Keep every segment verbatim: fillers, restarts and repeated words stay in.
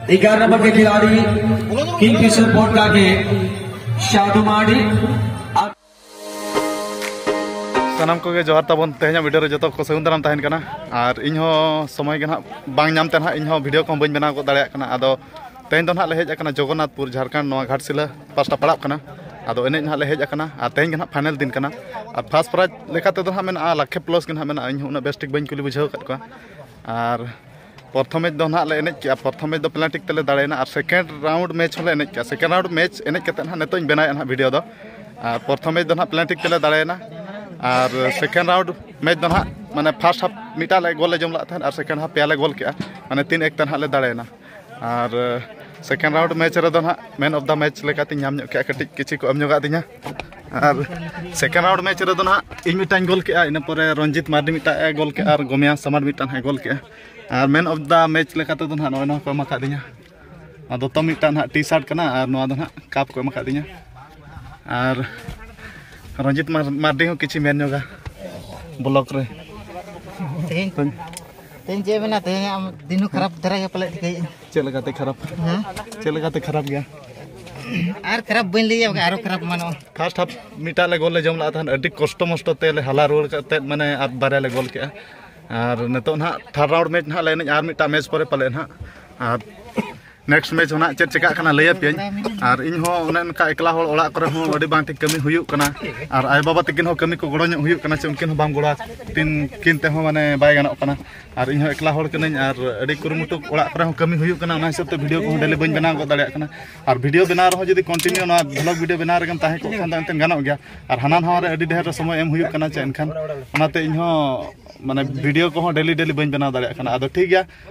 ग्यारह नंबर के खिलाड़ी किंगफिशर पॉडकास्ट के शादू मार्डी। ᱥᱟᱱᱟᱢ ᱠᱚᱜᱮ ᱡᱚᱦᱟᱨ ᱛᱟᱵᱚᱱ᱾ ᱛᱮᱦᱮᱧᱟᱜ ᱵᱷᱤᱰᱤᱭᱳ ᱨᱮ ᱡᱚᱛᱚ ᱠᱚ ᱥᱟᱹᱜᱩᱱ ᱫᱟᱨᱟᱢ ᱛᱟᱦᱮᱱ ᱠᱟᱱᱟ᱾ ᱟᱨ ᱤᱧ ᱦᱚᱸ ᱥᱚᱢᱚᱭ ᱜᱮ ᱱᱟᱦᱟᱜ ᱵᱟᱝ ᱧᱟᱢ ᱛᱮ ᱱᱟᱦᱟᱜ ᱤᱧ ᱦᱚᱸ ᱵᱷᱤᱰᱤᱭᱳ ᱠᱚᱦᱚᱸ ᱵᱟᱹᱧ ᱵᱮᱱᱟᱣ ᱜᱚᱫ ᱫᱟᱲᱮᱭᱟᱜ ᱠᱟᱱᱟ᱾ ᱟᱫᱚ ᱛᱮᱦᱮᱧ ᱫᱚ ᱱᱟᱦᱟᱜ ᱞᱮ ᱦᱮᱡ ᱟᱠᱟᱱᱟ ᱡᱚᱜᱚᱱᱱᱟᱛᱷᱯᱩᱨ, ᱡᱷᱟᱲᱠᱷᱚᱸᱰ, ᱱᱚᱣᱟ ᱜᱷᱟᱴᱥᱤᱞᱟᱹ ᱯᱟᱥᱴᱟ ᱯᱟᱲᱟᱜ ᱠᱟᱱᱟ᱾ ᱟᱫᱚ ᱮᱱᱮᱡ ᱱᱟᱦᱟᱜ ᱞᱮ ᱦᱮᱡ ᱟᱠᱟᱱᱟ ᱟᱨ ᱛᱮᱦᱮᱧ ᱜᱮ ᱱᱟᱦᱟᱜ ᱯᱷᱟᱭᱱᱮᱞ ᱫᱤᱱ ᱠᱟᱱᱟ᱾ ᱟᱨ ᱯᱷᱟᱥᱴ ᱯᱨᱟᱭᱤᱡᱽ ᱞᱮᱠᱟ ᱛᱮᱫᱚ ᱱᱟᱦᱟᱜ ᱢᱮᱱᱟᱜᱼᱟ ᱞᱟᱠᱷᱮ ᱯᱞᱟᱥ ᱜᱮ ᱱᱟᱦᱟᱜ ᱢᱮᱱᱟᱜᱼᱟ᱾ ᱤᱧ ᱦᱚᱸ ᱩᱱᱟᱹᱜ ᱵᱮᱥ ᱴᱷᱤᱠ ᱵᱟᱹᱧ ᱠᱩᱞᱤ ᱵᱩᱡᱷᱟᱹᱣ ᱟᱠᱟᱫ ᱠᱚᱣᱟ᱾ ᱟᱨ ᱯᱨᱚᱛᱷᱚᱢ ᱢᱮᱪ ᱫᱚ ᱱᱟᱦᱟᱜ ᱞᱮ ᱮᱱᱮᱡ ᱠᱮᱜᱼᱟ᱾ ᱯᱨᱚᱛᱷᱚᱢ ᱢᱮᱪ ᱫᱚ ᱯᱮᱱᱟᱞᱴᱤ ᱛᱮᱞᱮ ᱫᱟᱲᱮᱭᱮᱱᱟ ᱟᱨ ᱥᱮᱠᱮᱱᱰ ᱨᱟᱣᱩᱱᱰ ᱢᱮᱪ ᱦᱚᱸᱞᱮ ᱮᱱᱮᱡ ᱠᱮᱜᱼᱟ᱾ ᱥᱮᱠᱮᱱᱰ ᱨᱟᱣᱩᱱᱰ ᱢᱮᱪ ᱮᱱᱮᱡ ᱠᱟᱛᱮ ᱱᱟᱦᱟᱜ ᱱᱤᱛᱚᱜ ᱤᱧ ᱵᱮᱱᱟᱣᱮᱫᱼᱟ ᱱᱟᱦᱟᱜ ᱵᱷᱤᱰᱤᱭᱳ ᱫᱚ᱾ ᱟᱨ ᱯᱨᱚᱛᱷᱚᱢ ᱢᱮᱪ ᱫᱚ ᱱᱟᱦᱟᱜ ᱯᱮᱱᱟᱞᱴᱤ ᱛᱮᱞᱮ ᱫᱟᱲᱮᱭᱮᱱᱟ ᱟᱨ ᱥᱮᱠᱮᱱᱰ ᱨᱟᱣᱩᱱᱰ ᱢᱮᱪ ᱫᱚ ᱱᱟᱦᱟᱜ ᱢᱟᱱᱮ ᱯᱷᱟᱥᱴ ᱦᱟᱯ ᱢᱤᱫᱴᱟᱝ ᱞᱮ ᱜᱳᱞ ᱞᱮ ᱡᱚᱢ ᱞᱮᱫ ᱛᱟᱦᱮᱸᱫ ᱟᱨ ᱥᱮᱠᱮᱱᱰ ᱦᱟᱯ ᱯᱮᱭᱟ ᱞᱮ ᱜᱳᱞ ᱠᱮᱜᱼᱟ᱾ ᱢᱟᱱᱮ ᱛᱤᱱ ᱮᱠ ᱛᱮ ᱱᱟᱦᱟᱜ ᱞᱮ ᱫᱟᱲᱮᱭᱮᱱᱟ᱾ ᱟᱨ ᱥᱮᱠᱮᱱᱰ ᱨᱟᱣᱩᱱᱰ ᱢᱮᱪ ᱨᱮᱫᱚ ᱱᱟᱦᱟᱜ ᱢᱮᱱ ᱚᱯᱷ ᱫᱟ ᱢᱮᱪ ᱞᱮᱠᱟᱛᱤᱧ ᱧᱟᱢ ᱧᱚᱜ ᱠᱮᱜᱼᱟ, ᱠᱟᱹᱴᱤᱡ ᱠᱤᱪᱷᱩ ᱠᱚ ᱮᱢ ᱧᱚᱜᱟᱫᱤᱧᱟ᱾ ᱟᱨ ᱥᱮᱠᱮᱱᱰ ᱨᱟᱣᱩᱱᱰ ᱢᱮᱪ ᱨᱮᱫᱚ ᱱᱟᱦᱟᱜ ᱤᱧ ᱢᱤᱫᱴᱟᱝ ᱜᱳᱞ ᱠᱮᱜᱼᱟ, ᱤᱱᱟᱹ ᱯᱚᱨᱮ ᱨᱚᱧᱡᱤᱛ ᱢᱟᱨᱰᱤ ᱢᱤᱫᱴᱟᱝ ᱮ ᱜᱳᱞ ᱠᱮᱜᱼᱟ ᱟᱨ ᱜᱳᱢᱤᱭᱟ ᱥᱟᱢᱟᱨ ᱢᱤᱫᱴᱟᱝ ᱮ ᱜᱳᱞ ᱠᱮᱜᱼᱟ᱾ ᱟᱨ ᱢᱮᱱ ᱚᱯᱷ ᱫᱟ ᱢᱮᱪ ᱞᱮᱠᱟ ᱛᱮᱫᱚ ᱱᱟᱦᱟᱜ ᱱᱚᱜᱼᱚᱭ ᱱᱚᱣᱟ ᱠᱚ ᱮᱢ ᱟᱠᱟᱫᱤᱧᱟ᱾ ᱱᱚᱣᱟ ᱫᱚᱛᱚ ᱢᱤᱫᱴᱟᱝ ᱱᱟᱦᱟᱜ ᱴᱤ ᱥᱟᱨᱴ ᱠᱟᱱᱟ ᱟᱨ ᱱᱚᱣᱟ ᱫᱚ ᱱᱟᱦᱟᱜ ᱠᱟᱯ ᱠᱚ ᱮᱢ ᱟᱠᱟᱫᱤᱧᱟ᱾ ᱟᱨ ᱨᱚᱧᱡᱤᱛ ᱢᱟᱨ-, ᱢᱟᱨᱰᱤ ᱦᱚᱸ ᱠᱤᱪᱷᱩ ᱢᱮᱱ ᱧᱚᱜᱟ ᱵᱞᱚᱠ ᱨᱮ᱾ ᱛᱮᱦᱮᱧ, ᱛᱮᱦᱮᱧ ᱪᱮᱫ ᱢᱮᱱᱟ, ᱛᱮᱦᱮᱧ ᱟᱢ ᱫᱤᱱ ᱦᱚᱸ ᱠᱷᱟᱨᱟᱯ ᱫᱷᱟᱨᱟ ᱜᱮ ᱯᱟᱞᱮᱫ ᱴᱷᱤᱠᱟᱹᱭᱮᱫ᱾ ᱪᱮᱫ ᱞᱮᱠᱟᱛᱮ ᱠᱷᱟᱨᱟᱯ? ᱦᱮᱸ? ᱪᱮᱫ ᱞᱮᱠᱟᱛᱮ ᱠᱷᱟᱨᱟᱯ ᱜᱮᱭᱟ? ᱟᱨ ᱠᱷᱟᱨᱟᱯ ᱵᱟᱹᱧ ᱞᱟᱹᱭᱟ, ᱵᱟᱠᱷᱟᱡ ᱟᱨᱚ ᱠᱷᱟᱨᱟᱯ ᱢᱟᱱᱚᱜᱼᱟ᱾ ᱯᱷᱟᱥᱴ ᱦᱟᱯ ᱢᱤᱫᱴᱟᱝ ᱞᱮ ᱜᱳᱞ ᱞᱮ ᱡᱚᱢ ᱞᱮᱫ ᱛᱟᱦᱮᱸᱫ, ᱟᱹᱰᱤ ᱠᱚᱥᱴᱚ ᱢᱚᱥᱴᱚ ᱛᱮ ᱞᱮ ᱦᱟᱞᱟ ᱨᱩᱣᱟᱹᱲ ᱠᱟᱛᱮᱫ ᱢᱟᱱᱮ ᱟᱨ ᱵᱟᱨᱭᱟ ᱞᱮ ᱜᱳᱞ ᱠᱮᱜᱼᱟ᱾ ᱟᱨ ᱱᱤᱛᱚᱜ ᱱᱟᱦᱟᱜ ᱛᱷᱟᱨᱰ ᱨᱟᱣᱩᱱᱰ ᱢᱮᱪ ᱱᱟᱦᱟᱜ ᱞᱮ ᱮᱱᱮᱡᱼᱟ ᱟᱨ ᱢᱤᱫᱴᱟᱝ ᱢᱮᱪ ᱯᱚᱨᱮ ᱯᱟᱞᱮ ᱱᱟᱦᱟᱜ᱾ ᱟᱨ ᱱᱮᱠᱥᱴ ᱢᱮᱪ ᱦᱚᱸ ᱱᱟᱦᱟᱜ ᱪᱮᱫ ᱪᱮᱠᱟᱜ ᱠᱟᱱᱟ ᱞᱟᱹᱭ ᱟᱯᱮᱭᱟᱹᱧ᱾ ᱟᱨ ᱤᱧ ᱦᱚᱸ ᱚᱱᱮ ᱚᱱᱠᱟ ᱮᱠᱞᱟ ᱦᱚᱲ ᱚᱲᱟᱜ ᱠᱚᱨᱮ ᱦᱚᱸ ᱟᱹᱰᱤ ᱵᱟᱝ ᱴᱷᱤᱠ ᱠᱟᱹᱢᱤ ᱦᱩᱭᱩᱜ ᱠᱟᱱᱟ᱾ ᱟᱨ ᱟᱭᱳ ᱵᱟᱵᱟ ᱛᱟᱹᱠᱤᱱ ᱦᱚᱸ ᱠᱟᱹᱢᱤ ᱠᱚ ᱜᱚᱲᱚ ᱧᱚᱜ ᱦᱩᱭᱩᱜ ᱠᱟᱱᱟ, ᱪᱮ ᱩᱱᱠᱤᱱ ᱦᱚᱸ ᱵᱟᱝ ᱜᱚᱲᱚ ᱟᱹᱠᱤᱱ ᱠᱤᱱ ᱛᱮᱦᱚᱸ ᱢᱟᱱᱮ ᱵᱟᱭ ᱜᱟᱱᱚᱜ ᱠᱟᱱᱟ᱾ ᱟᱨ ᱤᱧ ᱦᱚᱸ ᱮᱠᱞᱟ ᱦᱚᱲ ᱠᱟᱹᱱᱟᱹᱧ ᱟᱨ ᱟᱹᱰᱤ ᱠᱩᱨᱩᱢᱩᱴᱩ ᱚᱲᱟᱜ ᱠᱚᱨᱮ ᱦᱚᱸ ᱠᱟᱹᱢᱤ ᱦᱩᱭᱩᱜ ᱠᱟᱱᱟ, ᱚᱱᱟ ᱦᱤᱥᱟᱹᱵ ᱛᱮ ᱵᱷᱤᱰᱤᱭᱳ ᱠᱚᱦᱚᱸ ᱰᱮᱞᱤ ᱵᱟᱹᱧ ᱵᱮᱱᱟᱣ ᱜᱚᱫ ᱫᱟᱲᱮᱭᱟᱜ ᱠᱟᱱᱟ᱾ ᱟᱨ ᱵᱷᱤᱰᱤᱭᱳ ᱵᱮᱱᱟᱣ ᱨᱮᱦᱚᱸ ᱡᱩᱫᱤ ᱠᱚᱱᱴᱤᱱᱤᱭᱩ ᱱᱚᱣᱟ ᱵᱷᱞᱚᱜ ᱵᱷᱤᱰᱤᱭᱳ ᱵᱮᱱᱟᱣ ᱨᱮᱜᱮᱢ ᱛᱟᱦᱮᱸ ᱠᱚᱜ ᱠᱷᱟᱱ ᱫᱚ ᱮᱱᱛᱮ ᱜᱟᱱᱚᱜ ᱜᱮᱭᱟ᱾ ᱟᱨ ᱦᱟᱱᱟ ᱱᱟᱣᱟ ᱨᱮ ᱟᱹᱰᱤ ᱰᱷᱮᱨ ᱥᱚᱢᱚᱭ ᱮᱢ ᱦᱩᱭᱩᱜ ᱠᱟᱱᱟ, ᱪᱮ ᱮᱱᱠᱷᱟᱱ ᱚᱱᱟᱛᱮ ᱤᱧ ᱦᱚᱸ ᱢᱟᱱᱮ ᱵᱷᱤᱰᱤᱭᱳ ᱠᱚᱦᱚᱸ ᱰᱮᱞᱤ ᱰᱮᱞᱤ ᱵᱟᱹᱧ ᱵᱮᱱᱟᱣ ᱫᱟᱲᱮᱭᱟᱜ ᱠᱟᱱᱟ᱾ ᱟᱫᱚ ᱴᱷᱤᱠ ᱜᱮᱭᱟ,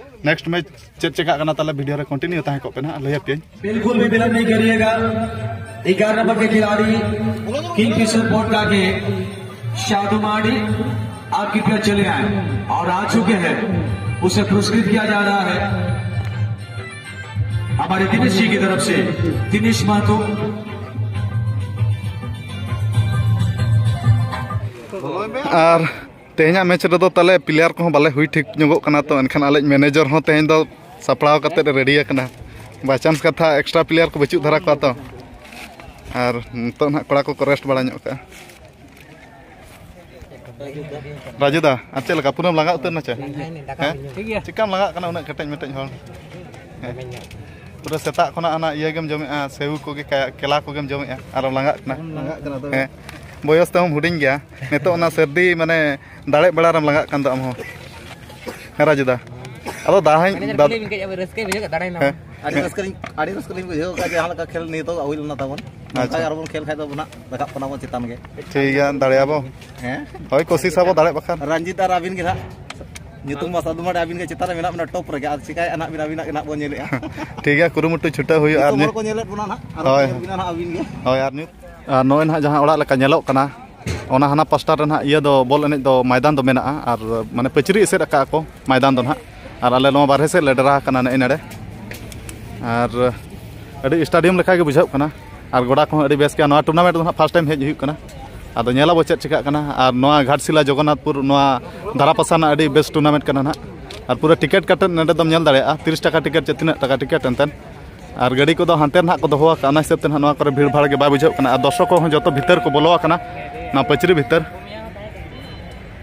ᱱᱮᱠᱥᱴ ᱢᱮᱪ ᱪᱮᱫ ᱪᱮᱠᱟᱜ ᱠᱟᱱᱟ ᱛᱟᱦᱞᱮ ᱵᱷᱤᱰᱤᱭᱳ ᱨᱮ ᱠᱚᱱᱴᱤᱱᱤᱭᱩ ᱛᱟᱦᱮᱸ ᱠᱚᱜ ᱯᱮ ᱱᱟᱦᱟᱜ, ᱞᱟᱹᱭ ᱟᱯᱮᱭᱟᱹᱧ᱾ बिल्कुल भी विलंब नहीं करिएगा। ग्यारह नंबर के खिलाड़ी किंगफिशर पॉडकास्ट के शादू मार्डी, आप कृपया चले आए और आ चुके हैं, उसे पुरस्कृत किया जा रहा है हमारे दिनेश जी की तरफ से। दिनेश महतो। ᱟᱨ ᱛᱮᱦᱮᱧᱟᱜ ᱢᱮᱪ ᱨᱮᱫᱚ ᱛᱟᱞᱮ ᱯᱞᱮᱭᱟᱨ ᱠᱚᱦᱚᱸ ᱵᱟᱞᱮ ᱦᱩᱭ ᱴᱷᱤᱠ ᱧᱚᱜᱚᱜ ᱠᱟᱱᱟ, ᱛᱚ ᱮᱱᱠᱷᱟᱱ ᱟᱞᱮ ᱢᱮᱱᱮᱡᱟᱨ ᱦᱚᱸ ᱛᱮᱦᱮᱧ ᱫᱚ ᱥᱟᱯᱲᱟᱣ ᱠᱟᱛᱮᱫ ᱨᱮᱰᱤ ᱟᱠᱟᱱᱟ᱾ ᱵᱟᱭ ᱪᱟᱱᱥ ᱠᱟᱛᱷᱟ, ᱮᱠᱥᱴᱨᱟ ᱯᱞᱮᱭᱟᱨ ᱠᱚ ᱵᱟᱹᱪᱩᱜ ᱫᱷᱟᱨᱟ ᱠᱚᱣᱟ ᱛᱚ, ᱟᱨ ᱱᱤᱛᱚᱜ ᱱᱟᱦᱟᱜ ᱠᱚᱲᱟ ᱠᱚᱠᱚ ᱨᱮᱥᱴ ᱵᱟᱲᱟ ᱧᱚᱜ ᱠᱟᱜᱼᱟ᱾ ᱨᱟᱡᱩ ᱫᱟ, ᱟᱨ ᱪᱮᱫ ᱞᱮᱠᱟ, ᱯᱩᱨᱟᱹᱢ ᱞᱟᱸᱜᱟ ᱩᱛᱟᱹᱨ ᱱᱟ ᱪᱮ? ᱦᱮᱸ? ᱴᱷᱤᱠ ᱜᱮᱭᱟ᱾ ᱪᱮᱠᱟᱢ ᱞᱟᱸᱜᱟᱜ ᱠᱟᱱᱟ, ᱩᱱᱟᱹᱜ ᱠᱮᱴᱮᱡ ᱢᱮᱴᱮᱡ ᱦᱚᱲ? ᱦᱮᱸ᱾ ᱯᱩᱨᱟᱹ ᱥᱮᱛᱟᱜ ᱠᱷᱚᱱᱟᱜ ᱚᱱᱟ ᱤᱭᱟᱹ ᱜᱮᱢ ᱡᱚᱢᱮᱜᱼᱟ, ᱥᱮᱣ ᱠᱚᱜᱮ, ᱠᱟᱭᱟ-, ᱠᱮᱞᱟ ᱠᱚᱜᱮᱢ ᱡᱚᱢᱮᱜᱼᱟ, ᱟᱨᱮᱢ ᱞᱟᱸᱜᱟᱜ ᱠᱟᱱᱟ᱾ ᱞᱟᱸᱜᱟᱜ ᱠᱟᱱᱟ ᱛᱚᱵᱮ᱾ ᱦᱮᱸ, ᱵᱚᱭᱚᱥ ᱛᱮᱦᱚᱸᱢ ᱦᱩᱰᱤᱧ ᱜᱮᱭᱟ, ᱱᱤᱛᱚᱜ ᱚᱱᱟ ᱥᱟᱹᱨᱫᱤ ᱢᱟᱱᱮ ᱫᱟᱲᱮ ᱵᱟᱲᱟ ᱨᱮᱢ ᱞᱟᱸᱜᱟᱜ ᱠᱟᱱ ᱫᱚ ᱟᱢ ᱦᱚᱸ᱾ ᱦᱮᱸ ᱨᱟᱡᱩ ᱫᱟ, ᱟᱫᱚ ᱫᱟᱦᱟᱧ ᱢᱮᱱᱫᱟ ᱫᱟ-, ᱠᱩᱞᱤ ᱵᱤᱱ ᱠᱟᱹᱡ, ᱟᱹᱵᱤᱱ ᱨᱟᱹᱥᱠᱟᱹ ᱵᱩᱡᱷᱟᱹᱣ ᱠᱮᱫᱟ, ᱫᱟᱲᱮᱭᱮᱱᱟ ᱦᱮᱸ᱾ ᱵᱚᱱ᱾ ᱟᱹᱰᱤ ᱨᱟᱹᱥᱠᱟᱹ ᱞᱤᱧ, ᱟᱹᱰᱤ ᱨᱟᱹᱥᱠᱟᱹ ᱞᱤᱧ ᱵᱩᱡᱷᱟᱹᱣ ᱠᱟᱜᱼᱟ ᱡᱮ ᱡᱟᱦᱟᱸ ᱞᱮᱠᱟ ᱠᱷᱮᱞ ᱱᱤᱛᱚᱜ ᱦᱩᱭ ᱞᱮᱱᱟ ᱛᱟᱵᱚᱱ, ᱱᱚᱝᱠᱟ ᱟᱪᱪᱷᱟ᱾ ᱜᱮ ᱟᱨᱚ ᱵᱚᱱ ᱠᱷᱮᱞ ᱠᱷᱟᱡ ᱫᱚ ᱵᱚᱱ ᱦᱟᱸᱜ ᱨᱟᱠᱟᱵ ᱠᱟᱱᱟ ᱵᱚᱱ ᱪᱮᱛᱟᱱ ᱜᱮ᱾ ᱴᱷᱤᱠ ᱜᱮᱭᱟ, ᱫᱟᱲᱮᱭᱟᱜᱼᱟ ᱵᱚ᱾ ᱦᱮᱸ? ᱦᱳᱭ, ᱠᱳᱥᱤᱥ ᱟᱵᱚ ᱫᱟᱲᱮᱜ ᱵᱟᱠᱷᱟᱱ᱾ ᱨᱚᱧᱡᱤᱛ ᱟᱨ ᱟᱹᱵᱤᱱ ᱜᱮ ᱦᱟᱸᱜ ᱧᱩᱛᱩᱢ ᱢᱟ ᱥᱟᱹᱫᱷᱩ ᱢᱟᱨᱰᱤ, ᱟᱹᱵᱤᱱ ᱜᱮ ᱪᱮᱛᱟᱱ ᱨᱮ ᱢᱮᱱᱟᱜ ᱵᱤᱱᱟ ᱴᱚᱯ ᱨᱮᱜᱮ, ᱟᱨ ᱪᱤᱠᱟᱹᱭᱮᱫᱼᱟ ᱱᱟᱦᱟᱜ ᱵᱤᱱ, ᱟᱹᱵᱤᱱᱟᱜ ᱜᱮ ᱱᱟᱦᱟᱜ ᱵᱚᱱ ᱧᱮᱞᱮᱫᱼᱟ᱾ ᱴᱷᱤᱠ ᱜᱮᱭᱟ, ᱠᱩᱨᱩᱢᱩᱴᱩ ᱪᱷᱩᱴᱟᱹᱣ ᱦᱩᱭᱩᱜᱼᱟ᱾ ᱟᱨ ᱡᱚᱛᱚ ᱦᱚᱲ ᱧᱮᱞ ᱠᱚ ᱧᱮᱞᱮᱫ ᱵᱚᱱᱟ ᱱᱟᱦᱟᱜ, ᱟᱨ ᱦᱳᱭ᱾ ᱧᱮᱞ ᱵᱤᱱᱟ ᱱᱟᱦᱟᱜ ᱟᱹᱵᱤᱱ ᱜᱮ᱾ ᱦᱳᱭ, ᱟᱨ ᱱᱤᱛ, ᱟᱨ ᱱᱚᱜᱼᱚᱭ ᱱᱟᱦᱟᱜ ᱡᱟᱦᱟᱸ ᱚᱲᱟᱜ ᱞᱮᱠᱟ ᱧᱮᱞᱚᱜ ᱠᱟᱱᱟ, ᱚᱱᱟ ᱦᱟᱱᱟ ᱯᱟᱥᱴᱟ ᱨᱮ ᱱᱟᱦᱟᱜ ᱤᱭᱟᱹ ᱫᱚ, ᱵᱚᱞ ᱮᱱᱮᱡ ᱫᱚ ᱢᱚᱭᱫᱟᱱ ᱫᱚ ᱢᱮᱱᱟᱜᱼᱟ, ᱟᱨ ᱢᱟᱱᱮ ᱯᱟᱹᱪᱨᱤ ᱮᱥᱮᱫ ᱟᱠᱟᱫᱼᱟ ᱠᱚ ᱢᱚᱭᱫᱟᱱ ᱫᱚ ᱱᱟᱦᱟᱜ, ᱟᱨ ᱟᱞᱮ ᱱᱚᱣᱟ ᱵᱟᱨᱦᱮ ᱥᱮᱫ ᱞᱮ ᱰᱮᱨᱟ ᱟᱠᱟᱱᱟ ᱱᱮᱜᱼᱮ ᱱᱮᱰᱮ᱾ ᱟᱨ ᱟᱹᱰᱤ ᱥᱴᱮᱰᱤᱭᱟᱢ ᱞᱮᱠᱟ ᱜᱮ ᱵᱩᱡᱷᱟᱹᱜ ᱠᱟᱱᱟ, ᱟᱨ ᱜᱚᱰᱟ ᱠᱚᱦᱚᱸ ᱟᱹᱰᱤ ᱵᱮᱥ ᱜᱮᱭᱟ᱾ ᱱᱚᱣᱟ ᱴᱩᱨᱱᱟᱢᱮᱱᱴ ᱫᱚ ᱱᱟᱦᱟᱜ ᱯᱷᱟᱥᱴ ᱴᱟᱭᱤᱢ ᱦᱮᱡ ᱦᱩᱭᱩᱜ ᱠᱟᱱᱟ, ᱟᱫᱚ ᱧᱮᱞ ᱟᱵᱚ ᱪᱮᱫ ᱪᱤᱠᱟᱹᱜ ᱠᱟᱱᱟ᱾ ᱟᱨ ᱱᱚᱣᱟ ᱜᱷᱟᱴᱥᱤᱞᱟ ᱡᱚᱜᱚᱱᱱᱟᱛᱷᱯᱩᱨ ᱱᱚᱣᱟ ᱫᱷᱟᱨᱟ ᱯᱟᱥᱟ ᱨᱮᱱᱟᱜ ᱟᱹᱰᱤ ᱵᱮᱥ ᱴᱩᱨᱱᱟᱢᱮᱱᱴ ᱠᱟᱱᱟ ᱱᱟᱦᱟᱜ, ᱟᱨ ᱯᱩᱨᱟᱹ ᱴᱤᱠᱤᱴ ᱠᱟᱛᱮᱫ ᱱᱚᱰᱮ ᱫᱚᱢ ᱧᱮᱞ ᱫᱟᱲᱮᱭᱟᱜᱼᱟ, ᱛᱤᱨᱤᱥ ᱴᱟᱠᱟ ᱴᱤᱠᱤᱴ ᱪᱮ ᱛᱤᱱᱟᱹᱜ ᱴᱟᱠᱟ ᱴᱤᱠᱤᱴ ᱮᱱᱛᱮᱫ᱾ ᱟᱨ ᱜᱟᱹᱰᱤ ᱠᱚᱫᱚ ᱦᱟᱱᱛᱮ ᱨᱮ ᱱᱟᱦᱟᱜ ᱠᱚ ᱫᱚᱦᱚ ᱟᱠᱟᱫᱼᱟ, ᱚᱱᱟ ᱦᱤᱥᱟᱹᱵ ᱛᱮ ᱱᱟᱦᱟᱜ ᱱᱚᱣᱟ ᱠᱚᱨᱮ ᱵᱷᱤᱲ ᱵᱷᱟᱲ ᱜᱮ ᱵᱟᱭ ᱵᱩᱡᱷᱟᱹᱜ ᱠᱟᱱᱟ᱾ ᱟᱨ ᱫᱚᱨᱥᱚᱠ ᱠᱚᱦᱚᱸ ᱡᱚᱛᱚ ᱵᱷᱤᱛᱟᱹᱨ ᱠᱚ ᱵᱚᱞᱚ ᱟᱠᱟᱱᱟ, ᱱᱚᱣᱟ ᱯᱟᱹᱪᱨᱤ ᱵᱷᱤᱛᱟᱹᱨ᱾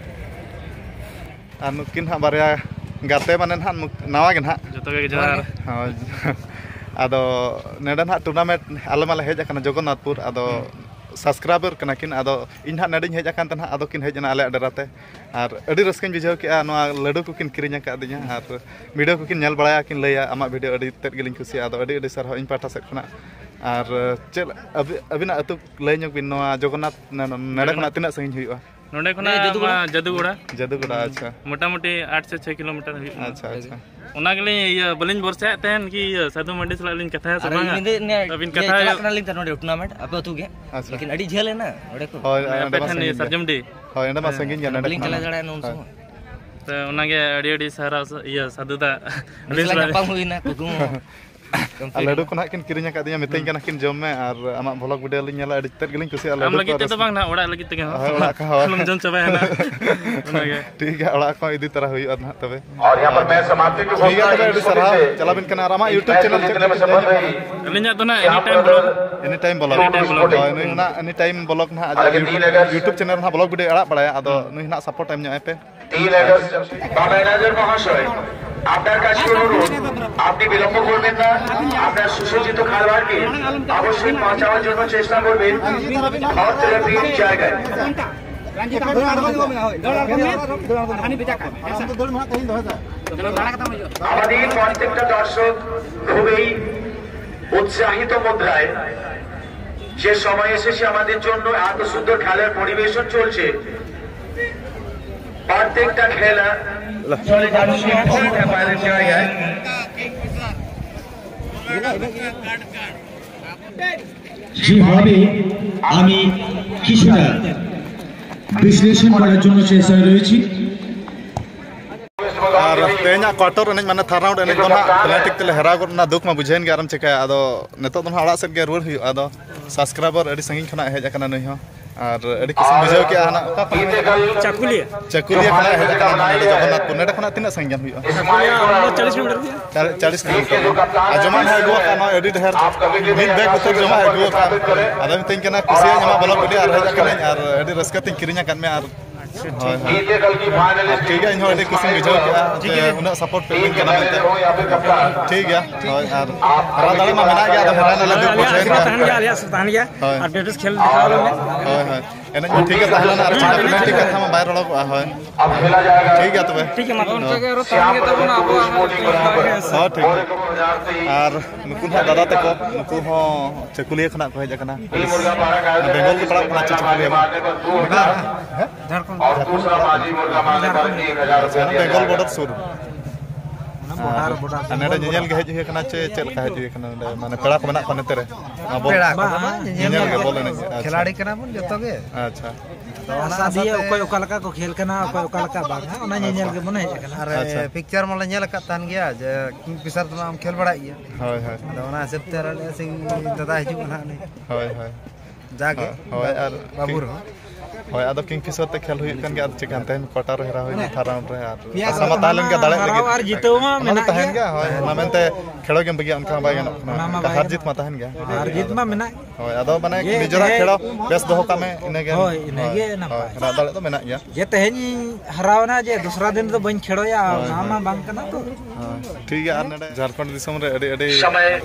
ᱟᱨ ᱱᱩᱠᱤᱱ ᱦᱟᱸᱜ ᱵᱟᱨᱭᱟ ᱜᱟᱛᱮ, ᱢᱟᱱᱮ ᱱᱟᱦᱟᱜ ᱱᱩᱠ-, ᱱᱟᱣᱟ ᱜᱮ ᱱᱟᱦᱟᱜ᱾ ᱡᱚᱛᱚ ᱜᱮ ᱡᱚᱦᱟᱨ᱾ ᱦᱳᱭ᱾ ᱟᱫᱚ ᱱᱚᱰᱮ ᱱᱟᱦᱟᱜ ᱴᱩᱨᱱᱟᱢᱮᱱᱴ ᱟᱞᱮ ᱢᱟᱞᱮ ᱦᱮᱡ ᱟᱠᱟᱱᱟ ᱡᱚᱜᱚᱱᱱᱟᱛᱷᱯᱩᱨ, ᱟᱫᱚ ᱦᱩᱸ᱾ ᱥᱟᱵᱥᱠᱨᱟᱭᱵᱟᱨ ᱠᱟᱱᱟ ᱠᱤᱱ, ᱟᱫᱚ ᱤᱧ ᱱᱟᱦᱟᱜ ᱱᱚᱰᱮᱧ ᱦᱮᱡ ᱟᱠᱟᱱ ᱛᱮ ᱱᱟᱦᱟᱜ ᱟᱫᱚ ᱠᱤᱱ ᱦᱮᱡ ᱮᱱᱟ ᱟᱞᱮᱭᱟᱜ ᱰᱮᱨᱟ ᱛᱮ᱾ ᱟᱨ ᱟᱹᱰᱤ ᱨᱟᱹᱥᱠᱟᱹᱧ ᱵᱩᱡᱷᱟᱹᱣ ᱠᱮᱜᱼᱟ, ᱱᱚᱣᱟ ᱞᱟᱹᱰᱩ ᱠᱚᱠᱤᱱ ᱠᱤᱨᱤᱧ ᱟᱠᱟᱫᱤᱧᱟ, ᱟᱨ ᱵᱷᱤᱰᱤᱭᱳ ᱠᱚᱠᱤᱱ ᱧᱮᱞ ᱵᱟᱲᱟᱭᱟ, ᱠᱤᱱ ᱞᱟᱹᱭᱟ, "ᱟᱢᱟᱜ ᱵᱷᱤᱰᱤᱭᱳ ᱟᱹᱰᱤ ᱛᱮᱫ ᱜᱮᱞᱤᱧ ᱠᱩᱥᱤᱭᱟᱜᱼᱟ", ᱟᱫᱚ ᱟᱹᱰᱤ ᱟᱹᱰᱤ ᱥᱟᱨᱦᱟᱣ ᱤᱧ ᱯᱟᱦᱴᱟ ᱥᱮᱫ ᱠᱷᱚᱱᱟᱜ᱾ ᱟᱨ ᱪᱮᱫ ᱟᱹᱵᱤ-, ᱟᱹᱵᱤᱱᱟᱜ ᱟᱹᱛᱩ ᱞᱟᱹᱭ ᱧᱚᱜ ᱵᱤᱱ, ᱱᱚᱣᱟ ᱡᱚᱜᱚᱱᱱᱟᱛᱷ ᱱᱚᱰᱮ ᱠᱷᱚᱱᱟᱜ ᱛᱤᱱᱟᱹᱜ ᱥᱟᱺᱜᱤᱧ ᱦᱩᱭᱩᱜᱼᱟ? ᱱᱚᱰᱮ ᱠᱷᱚᱱᱟᱜ ᱡᱟᱹᱫᱩᱜᱚᱲᱟ᱾ ᱢᱟ ᱡᱟᱹᱫᱩᱜᱚᱲᱟ᱾ ᱟᱪᱪᱷᱟ᱾ ᱢᱚᱴᱟᱢᱩᱴᱤ ᱟᱴ ᱥᱮ ᱪᱷᱚᱭ ᱠᱤᱞᱳᱢᱤᱴᱟᱨ ᱦᱩᱭᱩᱜᱼᱟ᱾ ᱟᱪᱪᱷᱟ, ᱟᱪᱪᱷᱟ᱾ ᱚᱱᱟ ᱜᱮᱞᱤᱧ, ᱤᱭᱟᱹ, ᱵᱟᱹᱞᱤᱧ ᱵᱷᱚᱨᱥᱟᱭᱮᱫ ᱛᱟᱦᱮᱱ ᱠᱤ, ᱤᱭᱟᱹ, ᱥᱟᱹᱫᱷᱩ ᱢᱟᱹᱱᱰᱤ ᱥᱟᱞᱟᱜ ᱞᱤᱧ ᱠᱟᱛᱷᱟᱭᱟ ᱥᱮ ᱟᱨ ᱵᱟᱝᱟ? ᱤᱧ ᱢᱮᱱᱫᱟᱹᱧ, ᱱᱤᱭᱟᱹ ᱟᱹᱵᱤᱱ ᱤᱭᱟᱹ ᱠᱟᱛᱷᱟ ᱪᱟᱞᱟᱜ ᱠᱟᱱᱟᱞᱤᱧ ᱛᱚ ᱱᱚᱰᱮ ᱴᱩᱨᱱᱟᱢᱮᱱᱴ ᱟᱯᱮ ᱟᱹᱛᱩ ᱜᱮ᱾ ᱦᱳᱭ, ᱞᱮᱠᱤᱱ ᱟᱹᱰᱤ ᱡᱷᱟᱹᱞ ᱮᱱᱟ ᱱᱚᱰᱮ ᱠᱷᱚᱱ᱾ ᱦᱳᱭ, ᱟᱯᱮ ᱚᱸᱰᱮ ᱢᱟ ᱴᱷᱮᱱ ᱥᱟᱺᱜᱤᱧ ᱜᱮᱭᱟ᱾ ᱥᱟᱨᱡᱚᱢᱰᱤ᱾ ᱦᱳᱭ, ᱚᱸᱰᱮ ᱢᱟ ᱦᱮᱸ, ᱥᱟᱺᱜᱤᱧ ᱜᱮᱭᱟ, ᱱᱚᱰᱮ ᱵᱟᱹᱞᱤᱧ ᱠᱷᱚᱱ᱾ ᱪᱟᱞᱟᱣ ᱫᱟᱲᱮᱭᱟᱜᱼᱟ ᱩᱱ ᱦᱳᱭ᱾ ᱥᱚᱢᱚᱭ᱾ ᱛᱚ, ᱚᱱᱟᱜᱮ ᱟᱹᱰᱤ ᱟᱹᱰᱤ ᱥᱟᱨᱦᱟᱣ, ᱤᱭᱟᱹ, ᱥᱟᱹᱫᱷᱩ ᱫᱟ᱾ ᱩᱱᱤ ᱥᱟᱞᱟᱜ ᱧᱟᱯᱟᱢ ᱦᱩᱭᱱᱟ, ᱠᱩᱠᱢᱩ᱾ ᱟᱨ ᱞᱟᱹᱰᱩ ᱠᱚ ᱱᱟᱦᱟᱜ ᱠᱤᱱ ᱠᱤᱨᱤᱧ ᱟᱠᱟᱫᱤᱧᱟ, ᱢᱤᱛᱟᱹᱧ ᱠᱟᱱᱟ ᱠᱤᱱ, "ᱡᱚᱢ ᱢᱮ ᱟᱨ ᱟᱢᱟᱜ ᱵᱷᱚᱞᱚᱜ ᱵᱷᱤᱰᱤᱭᱳ ᱞᱤᱧ ᱧᱮᱞᱟ, ᱟᱹᱰᱤ ᱛᱮᱫ ᱜᱮᱞᱤᱧ ᱠᱩᱥᱤᱭᱟᱜᱼᱟ ᱞᱟᱹᱰᱩ ᱠᱚ ᱞᱟᱹᱜᱤᱫ ᱛᱮᱫᱚ ᱨᱟᱥ-" ᱵᱟᱝ ᱱᱟᱦᱟᱜ, ᱚᱲᱟᱜ ᱞᱟᱹᱜᱤᱫ ᱛᱮᱜᱮ ᱦᱟᱸᱜ᱾ ᱦᱳᱭ, ᱚᱲᱟᱜ ᱠᱚ, ᱦᱳᱭ᱾ ᱟᱞᱚᱢ ᱡᱚᱢ ᱪᱟᱵᱟᱭᱟ ᱱᱟᱦᱟᱜ᱾ ᱚᱱᱟᱜᱮ᱾ ᱴᱷᱤᱠ ᱜᱮᱭᱟ, ᱚᱲᱟᱜ ᱠᱚ ᱤᱫᱤ ᱛᱚᱨᱟ ᱦᱩᱭᱩᱜᱼᱟ ᱱᱟᱦᱟᱜ ᱛᱚᱵᱮ᱾ ᱴᱷᱤᱠ ᱜᱮᱭᱟ, ᱛᱚᱵᱮ ᱟᱹᱰᱤ ᱥᱟᱨᱦᱟᱣ᱾ ᱪᱟᱞᱟᱣ ᱵᱤᱱ ᱠᱟᱱᱟ᱾ ᱟᱨ ᱟᱢᱟᱜ YouTube ᱪᱮᱱᱮᱞ ᱪᱮᱫ ᱧᱩᱛᱩᱢ ᱞᱟᱹᱭ ᱦᱩᱭᱩᱜ ᱠᱟᱱᱟ? ᱟᱹᱞᱤᱧᱟᱜ ᱫᱚ ᱱᱟᱦᱟᱜ Any Time Vlog᱾ Any Time Vlog᱾ Any Time Vlog᱾ ᱦᱳᱭ, ᱱᱩᱭ ᱱᱟᱦᱟᱜ Any Time Vlog ᱱᱟᱦᱟᱜ ᱟᱡᱟᱜ YouTube, YouTube ᱪᱮᱱᱮᱞ ᱱᱟᱦᱟᱜ ᱵᱷᱚᱞᱚᱜ ᱵᱷᱤᱰᱤᱭᱳ ᱟᱲᱟᱜ ᱵᱟᱲᱟᱭᱟ, ᱟᱫᱚ ᱱᱩᱭ ᱱᱟᱦᱟᱜ ᱥᱟᱯᱳᱨᱴ ᱮᱢ ᱧᱚᱜ ᱟᱭ ᱯᱮ᱾ তিন আগস্ট। বাবা এনাজর মহাশয়, আপনার কাছে অনুরোধ, আপনি বিলম্ব করবেন না। আপনার সুসজ্জিত খেলোয়াড়কে অবশ্যই বাঁচানোর জন্য চেষ্টা করবেন। হর তরফ জায়গায়। আমাদের প্রত্যেকটা দর্শক খুবই উৎসাহিত মুদ্রায় যে সময় এসেছে আমাদের জন্য, এত সুন্দর খেলার পরিবেশন চলছে, প্রত্যেকটা খেলা চলে যাচ্ছে এম্পায়ারের জায়গায়। যেভাবে আমি কিছুটা বিশ্লেষণ করার জন্য চেষ্টা রয়েছি। ᱟᱨ ᱛᱮᱦᱮᱧᱟᱜ ᱠᱣᱟᱨᱴᱟᱨ ᱮᱱᱮᱡ, ᱢᱟᱱᱮ ᱛᱷᱟᱨᱰ ᱨᱟᱣᱩᱱᱰ ᱮᱱᱮᱡ ᱫᱚ ᱱᱟᱦᱟᱜ ᱯᱮᱱᱟᱞᱴᱤ ᱛᱮᱞᱮ ᱦᱟᱨᱟᱣ ᱜᱚᱫ ᱮᱱᱟ᱾ ᱫᱩᱠ ᱢᱟ ᱵᱩᱡᱷᱟᱹᱣᱮᱱ ᱜᱮ, ᱟᱨᱮᱢ ᱪᱤᱠᱟᱹᱭᱟ᱾ ᱟᱫᱚ ᱱᱤᱛᱚᱜ ᱫᱚ ᱱᱟᱦᱟᱜ ᱚᱲᱟᱜ ᱥᱮᱫ ᱜᱮ ᱨᱩᱣᱟᱹᱲ ᱦᱩᱭᱩᱜᱼᱟ᱾ ᱟᱫᱚ ᱥᱟᱵᱥᱠᱨᱟᱭᱵᱟᱨ ᱟᱹᱰᱤ ᱥᱟᱺᱜᱤᱧ ᱠᱷᱚᱱᱟᱜ ᱦᱮᱡ ᱟᱠᱟᱱᱟ ᱱᱩᱭ ᱦᱚᱸ, ᱟᱨ ᱟᱹᱰᱤ ᱠᱩᱥᱤᱧ ᱵᱩᱡᱷᱟᱹᱣ ᱠᱮᱜᱼᱟ᱾ ᱦᱟᱱᱟ ᱚᱠᱟ ᱠᱷᱚᱱᱟᱜ ᱦᱮᱡ ᱟᱠᱟᱱᱟ? ᱪᱟᱠᱩᱞᱤᱭᱟᱹ᱾ ᱪᱟᱠᱩᱞᱤᱭᱟᱹ ᱠᱷᱚᱱᱟᱜ ᱦᱮᱡ ᱟᱠᱟᱱᱟ ᱱᱚᱰᱮ ᱡᱚᱜᱚᱱᱱᱟᱛᱷᱯᱩᱨ᱾ ᱱᱚᱰᱮ ᱠᱷᱚᱱᱟᱜ ᱛᱤᱱᱟᱹᱜ ᱥᱟᱺᱜᱤᱧ ᱜᱟᱱ ᱦᱩᱭᱩᱜᱼᱟ? ᱪᱟᱞᱤᱥ ᱠᱤᱞᱳᱢᱤᱴᱟᱨ ᱦᱩᱭᱩᱜᱼᱟ᱾ ᱪᱟᱞᱤᱥ ᱠᱤᱞᱳᱢᱤᱴᱟᱨ᱾ ᱟᱨ ᱡᱚᱢᱟᱜ ᱦᱚᱸ ᱟᱹᱜᱩ ᱟᱠᱟᱫ, ᱱᱚᱜᱼᱚᱭ ᱟᱹᱰᱤ ᱰᱷᱮᱨ ᱢᱤᱫ ᱵᱮᱜᱽ ᱩᱛᱟᱹᱨ ᱡᱚᱢᱟᱜ ᱟᱹᱜᱩ ᱟᱠᱟᱫ᱾ ᱟᱫᱚ ᱢᱤᱛᱟᱹᱧ ᱠᱟᱱᱟ, ᱠᱩᱥᱤᱭᱟᱜ ᱧᱟᱢᱟ ᱵᱞᱚᱜ ᱵᱷᱤᱰᱤᱭᱳ ᱟᱨ ᱦᱮᱡ ᱟᱠᱟᱱᱟᱹᱧ ᱟᱨ ᱟᱹᱰᱤ ᱨᱟᱹᱥᱠᱟᱹ ᱛᱤᱧ ᱠᱤᱨᱤᱧ ᱟᱠᱟᱫ ᱢᱮᱭᱟ᱾ ᱟᱨ ᱦᱳᱭ, ᱦᱳᱭ᱾ ᱟᱨ ᱴᱷᱤᱠ ᱜᱮᱭᱟ, ᱤᱧ ᱦᱚᱸ ᱟᱹᱰᱤ ᱠᱩᱥᱤᱧ ᱵᱩᱡᱷᱟᱹᱣ ᱠᱮᱫᱼᱟ ᱡᱮ ᱩᱱᱟᱹᱜ ᱥᱟᱯᱳᱨᱴ ᱯᱮ ᱮᱢᱟᱹᱧ ᱠᱟᱱᱟ ᱢᱮᱱᱛᱮ᱾ ᱴᱷᱤᱠ ᱜᱮᱭᱟ, ᱦᱳᱭ, ᱟᱨ ᱦᱟᱨᱟ ᱫᱟᱲᱮ ᱢᱟ ᱢᱮᱱᱟᱜ ᱜᱮᱭᱟ, ᱟᱫᱚ ᱦᱮᱨᱟ ᱱᱟᱞᱮ ᱫᱩᱠ ᱟᱞᱮᱭᱟᱜ ᱵᱩᱡᱷᱟᱹᱣᱮᱱ ᱟᱥᱤᱨᱵᱟᱫᱽ ᱜᱮᱭᱟ᱾ ᱛᱟᱦᱮᱱ ᱜᱮᱭᱟ, ᱟᱞᱮᱭᱟᱜ ᱥᱟᱯᱳᱨᱴ ᱛᱟᱦᱮᱱ ᱜᱮᱭᱟ᱾ ᱦᱳᱭ᱾ ᱟᱨ ᱰᱮᱴᱮᱥ ᱠᱷᱮᱞ ᱫᱮᱠᱷᱟᱣ ᱟᱞᱮ ᱢᱮ᱾ ᱦᱳᱭ, ᱦᱳᱭ᱾ ᱮᱱᱮᱡ ᱢᱟ ᱴᱷᱤᱠ ᱜᱮ ᱛᱟᱦᱮᱸ ᱞᱮᱱᱟ, ᱟᱨ ᱪᱮᱫ ᱯᱮᱱᱟᱞᱴᱤ ᱠᱟᱛᱷᱟ ᱢᱟ ᱵᱟᱭ ᱨᱚᱲᱚᱜᱚᱜᱼᱟ᱾ ᱦᱳᱭ, ᱴᱷᱤᱠ ᱜᱮᱭᱟ ᱛᱚᱵᱮ᱾ ᱴᱷᱤᱠ ᱜᱮᱭᱟ, ᱢᱟ ᱛᱚᱵᱮ᱾ ᱚᱱᱠᱟ ᱜᱮ ᱟᱨᱚ ᱛᱟᱦᱮᱱ ᱜᱮ ᱛᱟᱵᱚᱱᱟ ᱟᱵᱚᱣᱟᱜ᱾ ᱦᱳᱭ, ᱴᱷᱤᱠ ᱜᱮᱭᱟ᱾ ᱟᱨ ᱱᱩᱠᱩ ᱱᱟᱦᱟᱜ ᱫᱟᱫᱟ ᱛᱟᱠᱚ, ᱱᱩᱠᱩ ᱦᱚᱸ ᱪᱟᱹᱠᱩᱞᱤᱭᱟᱹ ᱠᱷᱚᱱᱟᱜ ᱠᱚ ᱦᱮᱡ ᱟᱠᱟᱱᱟ᱾ ᱵᱮᱝᱜᱚᱞ ᱠᱚ ᱯᱟᱲᱟᱜ ᱠᱟᱱᱟ ᱪᱮ ᱪᱟᱹᱠᱩᱞᱤᱭᱟᱹ ᱢᱟ? ᱦᱮᱸ? ᱡᱷᱟᱲᱠᱷᱚᱸᱰ᱾ ᱡᱷᱟᱲᱠᱷᱚᱸᱰ᱾ ᱟᱪᱪᱷᱟ, ᱵᱮᱝᱜᱚᱞ ᱵᱚᱰᱟᱨ ᱥᱩᱨ᱾ ᱚᱱᱟ ᱵᱚᱰᱟᱨ, ᱟᱨ, ᱵᱚᱰᱟᱨ ᱟᱨ ᱱᱚᱰᱮ ᱥᱩᱨ᱾ ᱧᱮᱧᱮᱞ ᱜᱮ ᱦᱮᱡ ᱦᱩᱭ ᱟᱠᱟᱱᱟ ᱪᱮ ᱪᱮᱫ ᱞᱮᱠᱟ ᱦᱮᱡ ᱦᱩᱭ ᱟᱠᱟᱱᱟ ᱱᱚᱰᱮ? ᱢᱟᱱᱮ ᱯᱮᱲᱟ ᱠᱚ ᱢᱮᱱᱟᱜ ᱠᱚᱣᱟ ᱱᱚᱛᱮ ᱨᱮ? ᱱᱚᱣᱟ ᱵᱚᱞ ᱯᱮᱲᱟ ᱠᱚᱫᱚ ᱵᱟᱝ, ᱧᱮᱧᱮᱞ ᱧᱮᱧᱮᱞ ᱜᱮ, ᱜᱮ᱾ ᱵᱚᱞ ᱮᱱᱮᱡ ᱜᱮ᱾ ᱟᱪᱪᱷᱟ᱾ ᱠᱷᱤᱞᱟᱲᱤ ᱠᱟᱱᱟ ᱵᱚᱱ ᱡᱚᱛᱚ ᱜᱮ᱾ ᱟᱪᱪᱷᱟ᱾ ᱚᱱᱟ ᱟᱥᱟ ᱫᱤᱭᱮ ᱥᱟᱶᱛᱮ ᱚᱠᱚᱭ ᱚᱠᱟ ᱞᱮᱠᱟ ᱠᱚ ᱠᱷᱮᱞ ᱠᱟᱱᱟ, ᱚᱠᱚᱭ ᱚᱠᱟ ᱞᱮᱠᱟ ᱵᱟᱝ, ᱦᱮᱸ, ᱚᱱᱟ ᱧᱮᱧᱮᱞ ᱜᱮᱵᱚᱱ ᱦᱮᱡ ᱟᱠᱟᱱᱟ᱾ ᱟᱨ ᱟᱪᱪᱷᱟ᱾ ᱯᱤᱠᱪᱟᱨ ᱢᱟᱞᱮ ᱧᱮᱞ ᱟᱠᱟᱫ ᱛᱟᱦᱮᱱ ᱜᱮᱭᱟ ᱡᱮ ᱠᱤᱝ ᱯᱷᱤᱥᱟᱨ ᱫᱚ ᱱᱟᱜ ᱮᱢ ᱠᱷᱮᱞ ᱵᱟᱲᱟᱭᱮᱫ ᱜᱮᱭᱟ᱾ ᱦᱳᱭ, ᱦᱳᱭ᱾ ᱟᱫᱚ ᱚᱱᱟ ᱦᱤᱥᱟᱹᱵ ᱛᱮ ᱟᱨ ᱟᱞᱮ ᱥᱤᱝ ᱫᱟᱫᱟ ᱦᱤᱡᱩᱜ ᱠᱟᱱᱟ ᱦᱟᱸᱜ ᱩᱱᱤ᱾ ᱦᱳᱭ, ᱦᱳᱭ᱾ ᱡᱟᱜᱮ ᱦᱳᱭ, ᱟᱨ ᱵᱟᱹᱵᱩ ᱨᱮᱦᱚᱸ᱾ ᱦᱳᱭ, ᱟᱫᱚ ᱠᱤᱝ ᱯᱷᱤᱥᱟᱨ ᱛᱮ ᱠᱷᱮᱞ ᱦᱩᱭᱩᱜ ᱠᱟᱱ ᱜᱮᱭᱟ, ᱟᱫᱚ ᱪᱮᱠᱟᱱ ᱛᱮᱦᱮᱧ ᱠᱚᱴᱟ ᱨᱮ ᱦᱮᱨᱟᱣ ᱦᱩᱭᱱᱟ, ᱛᱷᱟᱨᱰ ᱨᱟᱣᱩᱱᱰ ᱨᱮ, ᱟᱨ ᱯᱮᱭᱟ ᱟᱥᱟ ᱢᱟ ᱛᱟᱦᱮᱸ ᱞᱮᱱ ᱜᱮᱭᱟ, ᱫᱟᱲᱮᱭᱟᱜ ᱦᱟᱨᱟᱣ ᱞᱟᱹᱜᱤᱫ᱾ ᱟᱨ ᱡᱤᱛᱟᱹᱣ ᱢᱟ ᱚᱱᱟ ᱫᱚ ᱢᱮᱱᱟᱜ ᱛᱟᱦᱮᱱ ᱜᱮᱭᱟ᱾ ᱜᱮᱭᱟ, ᱦᱳᱭ, ᱚᱱᱟ ᱢᱮᱱᱛᱮ ᱠᱷᱮᱞᱳ ᱜᱮᱢ ᱵᱟᱹᱜᱤᱭᱟ, ᱚᱱᱠᱟ ᱢᱟ ᱵᱟᱭ ᱜᱟᱱᱚᱜ ᱠᱟᱱᱟ᱾ ᱚᱱᱟ ᱢᱟ ᱚᱱᱠᱟ ᱵᱟᱭ ᱦᱟᱨ ᱜᱟᱱᱚᱜ ᱡᱤᱛ ᱢᱟ ᱛᱟᱦᱮᱱ ᱜᱮᱭᱟ᱾ ᱦᱳᱭ, ᱟᱫᱚ ᱢᱟᱱᱮ ᱡᱮ ᱱᱤᱡᱮᱨᱟᱜ ᱛᱮᱦᱮᱧ ᱠᱷᱮᱞᱳ ᱵᱮᱥ ᱫᱚᱦᱚ ᱠᱟᱜ ᱢᱮ, ᱤᱱᱟᱹᱜᱮ᱾ ᱦᱳᱭ, ᱤᱱᱟᱹᱜᱮ ᱦᱳᱭ, ᱱᱟᱯᱟᱭ᱾ ᱦᱳᱭ, ᱨᱟᱜ ᱫᱟᱲᱮ ᱫᱚ ᱢᱮᱱᱟᱜ ᱜᱮᱭᱟ᱾ ᱡᱮ ᱛᱮᱦᱮᱧ ᱤᱧ ᱦᱟᱨᱟᱣ ᱮᱱᱟ, ᱡᱮ ᱫᱚᱥᱨᱟ ᱫᱤᱱ ᱨᱮᱫᱚ ᱵᱟᱹᱧ ᱠᱷᱮᱞᱳᱭᱟ, ᱦᱳᱭ, ᱚᱱᱟ ᱦᱳᱭ᱾ ᱢᱟ ᱵᱟᱝ ᱠᱟᱱᱟ ᱛᱚ᱾ ᱦᱳᱭ, ᱴᱷᱤᱠ ᱜᱮᱭᱟ, ᱟᱨ ᱱᱚᱰᱮ ᱡᱷᱟᱲᱠᱷᱚᱸᱰ ᱫᱤᱥᱚᱢ ᱨᱮ ᱟᱹᱰᱤ, ᱟᱹᱰᱤ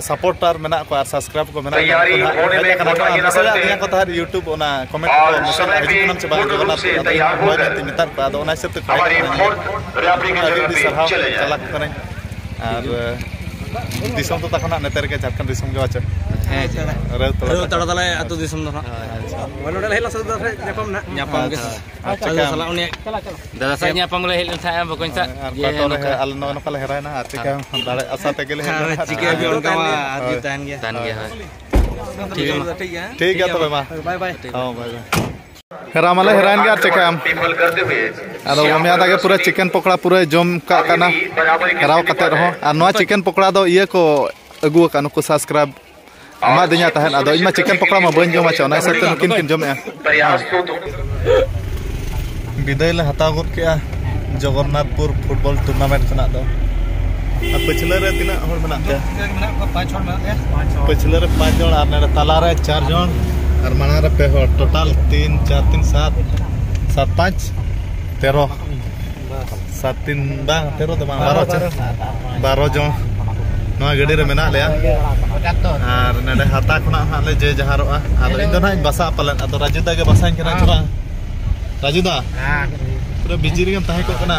ᱥᱟᱯᱳᱨᱴᱟᱨ ᱢᱮᱱᱟᱜ ᱠᱚᱣᱟ ᱟᱨ ᱥᱟᱵᱥᱠᱨᱟᱭᱤᱵ ᱠᱚ ᱢᱮᱱᱟᱜ ᱠᱚᱣᱟ, ᱛᱮᱭᱟᱨᱤ ᱩᱱᱠᱩ ᱦᱚᱸ ᱦᱳᱭ ᱦᱮᱡ ᱟᱠᱟᱱᱟ ᱠᱚ, ᱟᱨ ᱢᱮᱥᱮᱡ ᱟᱹᱫᱤᱧᱟ ᱠᱚ ᱛᱟᱦᱮᱸᱫ YouTube ᱚᱱᱟ ᱠᱚᱢᱮᱱᱴ ᱠᱚ, ᱢᱮᱥᱮᱡ ᱦᱤᱡᱩᱜ ᱠᱟᱱᱟᱢ ᱥᱮ ᱵᱟᱝ ᱡᱚᱜᱚᱱᱱᱟᱛᱷ ᱯᱩᱨ? ᱟᱫᱚ ᱦᱳᱭ ᱢᱮᱱᱛᱮ ᱢᱮᱛᱟᱫ ᱠᱚᱣᱟ, ᱟᱫᱚ ᱚᱱᱟ ᱦᱤᱥᱟᱹᱵ ᱛᱮ ᱠᱚ ᱦᱮᱡ ᱟᱠᱟᱱᱟ᱾ ᱟᱹᱰᱤ, ᱟᱹᱰᱤ ᱥᱟᱨᱦᱟᱣ ᱪᱟᱞᱟᱜ ᱠᱟᱹᱱᱟᱹᱧ᱾ ᱟᱨ ᱫᱤᱥᱚᱢ ᱫᱚ ᱛᱚᱠᱷᱚᱱ ᱦᱟᱸᱜ ᱱᱚᱛᱮ ᱨᱮᱜᱮ, ᱡᱷᱟᱨᱠᱷᱚᱸᱰ ᱫᱤᱥᱚᱢ ᱜᱮ ᱵᱟᱪᱚ? ᱦᱮᱸ, ᱨᱟᱹᱣᱛᱟᱲᱟ᱾ ᱨᱟᱹᱣᱛᱟᱲᱟ ᱛᱟᱞᱮ ᱟᱹᱛᱩ ᱫᱤᱥᱚᱢ ᱫᱚ ᱦᱟᱸᱜ᱾ ᱦᱳᱭ, ᱟᱪᱪᱷᱟ᱾ ᱦᱳᱭ, ᱱᱚᱰᱮ ᱞᱮ ᱦᱮᱡ ᱞᱮᱱ ᱥᱮ ᱧᱟᱯᱟᱢ ᱱᱟᱜ᱾ ᱧᱟᱯᱟᱢ ᱜᱮ᱾ ᱟᱪᱪᱷᱟ, ᱟᱫᱚ ᱠᱮᱢ᱾ ᱥᱟᱞᱟᱜ ᱩᱱᱤᱭᱟᱜ ᱫᱟᱫᱟ ᱥᱟᱞᱟᱜ ᱧᱟᱯᱟᱢ ᱞᱮ ᱦᱮᱡ ᱞᱮᱱ ᱛᱟᱦᱮᱸᱫ ᱵᱚᱠᱚᱧ ᱥᱟᱞᱟᱜ᱾ ᱦᱳᱭ, ᱟᱨ ᱡᱮ ᱠᱚᱴᱚ ᱨᱮ ᱱᱚᱝᱠᱟ᱾ ᱟᱞᱮ ᱱᱚᱜᱼᱚ ᱱᱚᱝᱠᱟ ᱞᱮ ᱦᱮᱨᱟᱭᱮᱱᱟ, ᱟᱨ ᱪᱤᱠᱟ ᱦᱮᱸ᱾ ᱫᱟᱲᱮ ᱟᱥᱟ ᱛᱮᱜᱮ ᱞᱮ ᱦᱮᱡ ᱦᱮᱸ, ᱞᱮᱱᱟ᱾ ᱪᱤᱠᱟᱹ ᱦᱳᱭ᱾ ᱟᱨ ᱦᱳᱭ᱾ ᱛᱟᱦᱮᱱ ᱜᱮᱭᱟ, ᱦᱳᱭ᱾ ᱴᱷᱤᱠ ᱜᱮᱭᱟ, ᱢᱟ᱾ ᱴᱷᱤᱠ ᱜᱮᱭᱟ, ᱴᱷᱤᱠ ᱜᱮᱭᱟ ᱛᱚᱵᱮ, ᱢᱟ᱾ ᱦᱳᱭ, ᱵᱟᱭ, ᱵᱟᱭ᱾ ᱦᱚᱸ, ᱵᱟᱭ, ᱵᱟᱭ᱾ ᱦᱮᱨᱟ ᱢᱟᱞᱮ ᱦᱮᱨᱟᱭᱮᱱ ᱜᱮ, ᱟᱨ ᱪᱤᱠᱟᱹᱭᱟᱢ? ᱟᱫᱚ ᱜᱚᱢᱭᱟ ᱫᱟ ᱜᱮ ᱯᱩᱨᱟᱹ ᱪᱤᱠᱮᱱ ᱯᱚᱠᱚᱲᱟ ᱯᱩᱨᱟᱹᱭ ᱡᱚᱢ ᱠᱟᱜ ᱠᱟᱱᱟ, ᱦᱮᱨᱟᱣ ᱠᱟᱛᱮ ᱨᱮᱦᱚᱸ᱾ ᱟᱨ ᱱᱚᱣᱟ ᱪᱤᱠᱮᱱ ᱯᱚᱠᱚᱲᱟ ᱫᱚ ᱤᱭᱟᱹ ᱠᱚ ᱟᱹᱜᱩ ᱟᱠᱟᱫ, ᱱᱩᱠᱩ ᱥᱟᱵᱥᱠᱨᱟᱭᱤᱵ ᱮᱢᱟᱫᱤᱧᱟ ᱛᱟᱦᱮᱸᱫ, ᱟᱫᱚ ᱤᱧ ᱢᱟ ᱪᱤᱠᱮᱱ ᱯᱚᱠᱚᱲᱟ ᱢᱟ ᱵᱟᱹᱧ ᱡᱚᱢᱟ ᱪᱮ, ᱚᱱᱟ ᱦᱤᱥᱟᱹᱵ ᱛᱮ ᱱᱩᱠᱤᱱ ᱠᱤᱱ ᱡᱚᱢᱮᱜᱼᱟ᱾ ᱵᱤᱫᱟᱹᱭ ᱞᱮ ᱦᱟᱛᱟᱣ ᱜᱚᱫ ᱠᱮᱜᱼᱟ ᱡᱚᱜᱚᱱᱱᱟᱛᱷᱯᱩᱨ ᱯᱷᱩᱴᱵᱚᱞ ᱴᱩᱨᱱᱟᱢᱮᱱᱴ ᱠᱷᱚᱱᱟᱜ ᱫᱚ᱾ ᱟᱨ ᱯᱟᱹᱪᱷᱞᱟᱹ ᱨᱮ ᱛᱤᱱᱟᱹᱜ ᱦᱚᱲ ᱢᱮᱱᱟᱜ ᱯᱮᱭᱟ? ᱢᱮᱱᱟᱜ ᱠᱚᱣᱟ, ᱯᱟᱸᱪ ᱦᱚᱲ ᱢᱮᱱᱟᱜ ᱞᱮᱭᱟ᱾ ᱯᱟᱹᱪᱷᱞᱟᱹ ᱨᱮ ᱯᱟᱸᱪ ᱡᱚᱱ ᱟᱨ ᱱᱚᱰᱮ ᱛᱟᱞᱟ ᱨᱮ ᱪᱟᱨ ᱡᱚᱱ ᱟᱨ ᱢᱟᱲᱟᱝ ᱨᱮ ᱯᱮ ᱦᱚᱲ, ᱴᱳᱴᱟᱞ ᱛᱤᱱ, ᱪᱟᱨ, ᱛᱤᱱ, ᱥᱟᱛ, ᱥᱟᱛ ᱯᱟᱸᱪ ᱛᱮᱨᱚ᱾ ᱥᱟᱛ ᱛᱤᱱ ᱵᱟᱝ, ᱛᱮᱨᱚ ᱫᱚ ᱵᱟᱝ, ᱵᱟᱨᱚ ᱪᱮ? ᱵᱟᱨᱚ ᱡᱚᱱ ᱱᱚᱣᱟ ᱜᱟᱹᱰᱤ ᱨᱮ ᱢᱮᱱᱟᱜ ᱞᱮᱭᱟ᱾ ᱟᱨ ᱱᱚᱰᱮ ᱦᱟᱛᱟ ᱠᱷᱚᱱᱟᱜ ᱦᱟᱸᱜ ᱞᱮ ᱡᱮ ᱡᱟᱦᱟᱨᱚᱜᱼᱟ᱾ ᱟᱫᱚ ᱤᱧ ᱫᱚ ᱱᱟᱦᱟᱜ ᱤᱧ ᱵᱟᱥᱟᱜᱼᱟ ᱯᱟᱞᱮᱱ, ᱟᱫᱚ ᱨᱟᱡᱩ ᱫᱟ ᱜᱮ ᱵᱟᱥᱟᱧ ᱠᱟᱱᱟ ᱛᱷᱚᱲᱟ᱾ ᱨᱟᱡᱩ ᱫᱟ, ᱦᱮᱸ᱾ ᱯᱩᱨᱟᱹ ᱵᱤᱡᱤ ᱨᱮᱜᱮᱢ ᱛᱟᱦᱮᱸ ᱠᱚᱜ ᱠᱟᱱᱟ᱾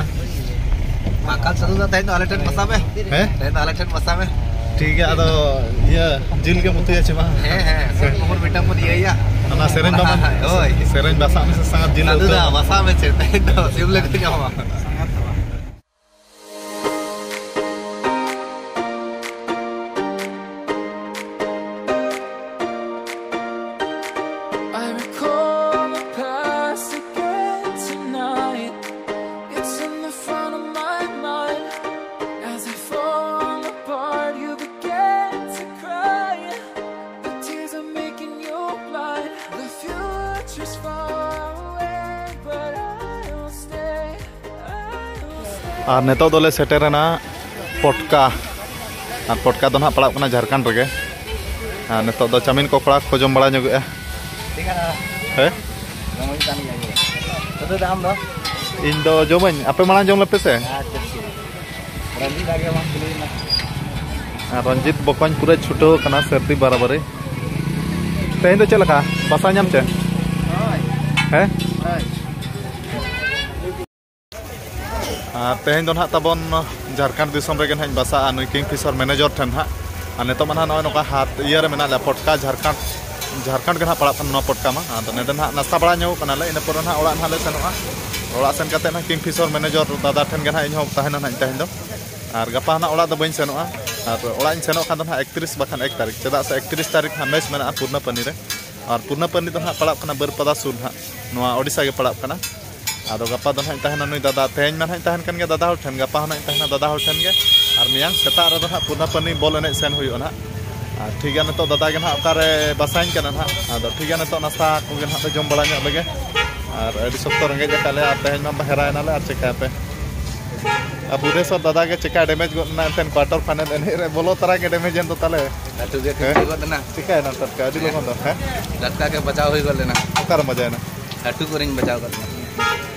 ᱵᱟᱝᱠᱷᱟᱱ ᱥᱟᱹᱫᱷᱩ ᱫᱟ, ᱛᱮᱦᱮᱧ ᱫᱚ ᱟᱞᱮ ᱴᱷᱮᱱ ᱵᱟᱥᱟ ᱢᱮ᱾ ᱦᱮᱸ? ᱛᱮᱦᱮᱧ ᱫᱚ ᱟᱞᱮ ᱴᱷᱮᱱ ᱵᱟᱥᱟ ᱢᱮ᱾ ᱴᱷᱤᱠ ᱜᱮᱭᱟ, ᱟᱫᱚ ᱤᱭᱟᱹ, ᱡᱤᱞ ᱜᱮᱢ ᱩᱛᱩᱭᱟ ᱪᱮ ᱵᱟᱝ? ᱦᱮᱸ, ᱦᱮᱸ, ᱥᱩᱨ ᱠᱚᱵᱚᱱ ᱢᱤᱫᱴᱟᱝ ᱵᱚᱱ ᱤᱭᱟᱹᱭᱟ᱾ ᱚᱱᱟ ᱥᱮᱨᱮᱧ ᱵᱟᱵᱚᱱ, ᱦᱳᱭ᱾ ᱥᱮᱨᱮᱧ ᱵᱟᱥᱟᱜ ᱢᱮᱥᱮ ᱥᱟᱸᱜᱟᱛ ᱡᱤᱞ ᱥᱟᱹᱫᱷᱩ ᱩᱛᱩ᱾ ᱫᱟ, ᱵᱟᱥᱟ ᱢᱮ ᱪᱮᱫ? ᱛᱮᱦᱮᱧ ᱫᱚ ᱥᱤᱢ ᱞᱮ ᱜᱚᱡ ᱧᱟᱢᱟ᱾ I recall the past ᱟᱨ ᱱᱤᱛᱚᱜ ᱫᱚᱞᱮ ᱥᱮᱴᱮᱨᱮᱱᱟ ᱯᱚᱴᱠᱟ᱾ ᱟᱨ ᱯᱚᱴᱠᱟ ᱫᱚ ᱱᱟᱦᱟᱜ ᱯᱟᱲᱟᱜ ᱠᱟᱱᱟ ᱡᱷᱟᱲᱠᱷᱚᱸᱰ ᱨᱮᱜᱮ᱾ ᱟᱨ ᱱᱤᱛᱚᱜ ᱫᱚ ᱪᱟᱣᱢᱤᱱ ᱠᱚ ᱠᱚᱲᱟ ᱠᱚ ᱡᱚᱢ ᱵᱟᱲᱟ ᱧᱚᱜᱮᱜᱼᱟ᱾ ᱦᱮᱸ? ᱤᱧ ᱫᱚ ᱡᱚᱢᱟᱹᱧ, ᱟᱯᱮ ᱢᱟᱲᱟᱝ ᱡᱚᱢ ᱞᱮᱯᱮ ᱥᱮ᱾ ᱟᱨ ᱨᱚᱧᱡᱤᱛ ᱵᱚᱠᱚᱧ ᱯᱩᱨᱟᱹ ᱪᱷᱩᱴᱟᱹᱣ ᱠᱟᱱᱟ ᱥᱟᱹᱨᱫᱤ ᱵᱟᱨᱟᱵᱟᱨᱤ᱾ ᱛᱮᱦᱮᱧ ᱫᱚ ᱪᱮᱫ ᱞᱮᱠᱟ ᱵᱟᱥᱟ ᱧᱟᱢ ᱪᱮ? ᱦᱮᱸ? ᱟᱨ ᱛᱮᱦᱮᱧ ᱫᱚ ᱱᱟᱦᱟᱜ ᱛᱟᱵᱚᱱ ᱡᱷᱟᱲᱠᱷᱚᱸᱰ ᱫᱤᱥᱚᱢ ᱨᱮᱜᱮ ᱱᱟᱦᱟᱜ ᱤᱧ ᱵᱟᱥᱟᱜᱼᱟ, ᱱᱩᱭ ᱠᱤᱝ ᱯᱷᱤᱥᱚᱨ ᱢᱮᱱᱮᱡᱚᱨ ᱴᱷᱮᱱ ᱱᱟᱦᱟᱜ᱾ ᱟᱨ ᱱᱤᱛᱚᱜ ᱢᱟ ᱱᱟᱦᱟᱜ ᱱᱚᱜᱼᱚᱭ ᱱᱚᱝᱠᱟ ᱦᱟᱛ ᱤᱭᱟᱹ ᱨᱮ ᱢᱮᱱᱟᱜ ᱞᱮᱭᱟ, ᱯᱚᱴᱠᱟ ᱡᱷᱟᱲᱠᱷᱚᱸᱰ, ᱡᱷᱟᱲᱠᱷᱚᱸᱰ ᱜᱮ ᱱᱟᱦᱟᱜ ᱯᱟᱲᱟᱜ ᱠᱟᱱᱟ ᱱᱚᱣᱟ ᱯᱚᱴᱠᱟ ᱢᱟ᱾ ᱟᱫᱚ ᱱᱚᱰᱮ ᱱᱟᱦᱟᱜ ᱱᱟᱥᱛᱟ ᱵᱟᱲᱟ ᱧᱚᱜ ᱠᱟᱱᱟᱞᱮ, ᱤᱱᱟᱹ ᱯᱚᱨᱮ ᱱᱟᱦᱟᱜ ᱚᱲᱟᱜ ᱱᱟᱦᱟᱜ ᱞᱮ ᱥᱮᱱᱚᱜᱼᱟ᱾ ᱚᱲᱟᱜ ᱥᱮᱱ ᱠᱟᱛᱮ ᱱᱟᱦᱟᱜ ᱠᱤᱝ ᱯᱷᱤᱥᱚᱨ ᱢᱮᱱᱮᱡᱚᱨ ᱫᱟᱫᱟ ᱴᱷᱮᱱ ᱜᱮ ᱱᱟᱦᱟᱜ ᱤᱧ ᱦᱚᱸ ᱛᱟᱦᱮᱱᱟ ᱱᱟᱦᱟᱜ ᱤᱧ ᱛᱮᱦᱮᱧ ᱫᱚ᱾ ᱟᱨ ᱜᱟᱯᱟ ᱱᱟᱦᱟᱜ ᱚᱲᱟᱜ ᱫᱚ ᱵᱟᱹᱧ ᱥᱮᱱᱚᱜᱼᱟ᱾ ᱟᱨ ᱚᱲᱟᱜ ᱤᱧ ᱥᱮᱱᱚᱜ ᱠᱷᱟᱱ ᱫᱚ ᱱᱟᱦᱟᱜ ᱮᱠᱛᱨᱤᱥ ᱵᱟᱠᱷᱟᱱ ᱮᱠ ᱛᱟᱹᱨᱤᱠᱷ, ᱪᱮᱫᱟᱜ ᱥᱮ ᱮᱠᱛᱨᱤᱥ ᱛᱟᱹᱨᱤᱠᱷ ᱱᱟᱦᱟᱜ ᱢᱮᱪ ᱢᱮᱱᱟᱜᱼᱟ ᱯᱩᱨᱱᱟᱯᱟᱱᱤ ᱨᱮ᱾ ᱟᱨ ᱯᱩᱨᱱᱟᱯᱟᱱᱤ ᱫᱚ ᱱᱟᱦᱟᱜ ᱯᱟᱲᱟᱜ ᱠᱟᱱᱟ ᱵᱟᱹᱨᱯᱟᱫᱟ ᱥᱩᱨ ᱱᱟᱦᱟᱜ, ᱱᱚᱣᱟ ᱳᱰᱤᱥᱟ ᱜᱮ ᱯᱟᱲᱟᱜ ᱠᱟᱱᱟ᱾ ᱟᱫᱚ ᱜᱟᱯᱟ ᱫᱚ ᱱᱟᱦᱟᱜ ᱤᱧ ᱛᱟᱦᱮᱱᱟ ᱱᱩᱭ ᱫᱟᱫᱟ, ᱛᱮᱦᱮᱧ ᱢᱟ ᱱᱟᱦᱟᱜ ᱤᱧ ᱛᱟᱦᱮᱱ ᱠᱟᱱ ᱜᱮᱭᱟ ᱫᱟᱫᱟ ᱦᱚᱲ ᱴᱷᱮᱱ, ᱜᱟᱯᱟ ᱦᱚᱸ ᱱᱟᱦᱟᱜ ᱤᱧ ᱛᱟᱦᱮᱱᱟ ᱫᱟᱫᱟ ᱦᱚᱲ ᱴᱷᱮᱱ ᱜᱮ᱾ ᱟᱨ ᱢᱮᱭᱟᱝ ᱥᱮᱛᱟᱜ ᱨᱮᱫᱚ ᱱᱟᱦᱟᱜ ᱯᱩᱨᱱᱟᱯᱟᱱᱤ ᱵᱚᱞ ᱮᱱᱮᱡ ᱥᱮᱱ ᱦᱩᱭᱩᱜᱼᱟ ᱱᱟᱦᱟᱜ᱾ ᱟᱨ ᱴᱷᱤᱠ ᱜᱮᱭᱟ, ᱱᱤᱛᱚᱜ ᱫᱟᱫᱟ ᱜᱮ ᱱᱟᱦᱟᱜ ᱚᱠᱟᱨᱮ ᱵᱟᱥᱟᱧ ᱠᱟᱱᱟ ᱱᱟᱦᱟᱜ᱾ ᱟᱫᱚ ᱴᱷᱤᱠ ᱜᱮᱭᱟ, ᱱᱤᱛᱚᱜ ᱱᱟᱥᱛᱟ ᱠᱚᱜᱮ ᱱᱟᱦᱟᱜ ᱞᱮ ᱡᱚᱢ ᱵᱟᱲᱟ ᱧᱚᱜ ᱞᱮᱜᱮ᱾ ᱟᱨ ᱟᱹᱰᱤ ᱥᱚᱠᱛᱚ ᱨᱮᱸᱜᱮᱡ ᱟᱠᱟᱫ ᱞᱮᱭᱟ, ᱟᱨ ᱛᱮᱦᱮᱧ ᱢᱟ ᱵᱟᱦᱮᱨᱟᱭᱮᱱᱟᱞᱮ, ᱟᱨ ᱪᱮᱠᱟᱭᱟᱯᱮ? ᱟᱨ ᱵᱩᱫᱷᱮᱥᱚᱨ ᱫᱟᱫᱟ ᱜᱮ ᱪᱮᱠᱟ ᱰᱮᱢᱮᱡᱽ ᱜᱚᱫ ᱮᱱᱟ, ᱮᱱᱛᱮ ᱠᱣᱟᱨᱴᱟᱨ ᱯᱷᱟᱭᱱᱮᱞ ᱮᱱᱮᱡ ᱨᱮ ᱵᱚᱞᱚ ᱛᱚᱨᱟ ᱜᱮ ᱰᱮᱢᱮᱡᱽ ᱮᱱ ᱫᱚ ᱛᱟᱞᱮ᱾ ᱞᱟᱹᱴᱩ ᱜᱮ ᱦᱮᱸ? ᱴᱷᱤᱠ ᱜᱚᱫ ᱮᱱᱟ᱾ ᱪᱮᱠᱟᱭᱮᱱᱟ ᱴᱟᱴᱠᱟ ᱟᱹᱰᱤ ᱞᱚᱜᱚᱱ ᱫᱚ, ᱦᱮᱸ? ᱴᱟᱴᱠᱟ ᱜᱮ ᱵᱟᱡᱟᱣ ᱦᱩᱭ ᱜᱚᱫ ᱞᱮᱱᱟ᱾ ᱚᱠᱟᱨᱮ ᱵᱟᱡᱟᱣᱮᱱᱟ? ᱞᱟᱹᱴᱩ ᱠᱚᱨᱮᱧ ᱵᱟᱡᱟᱣ ᱜᱚᱫ ᱮᱱᱟ᱾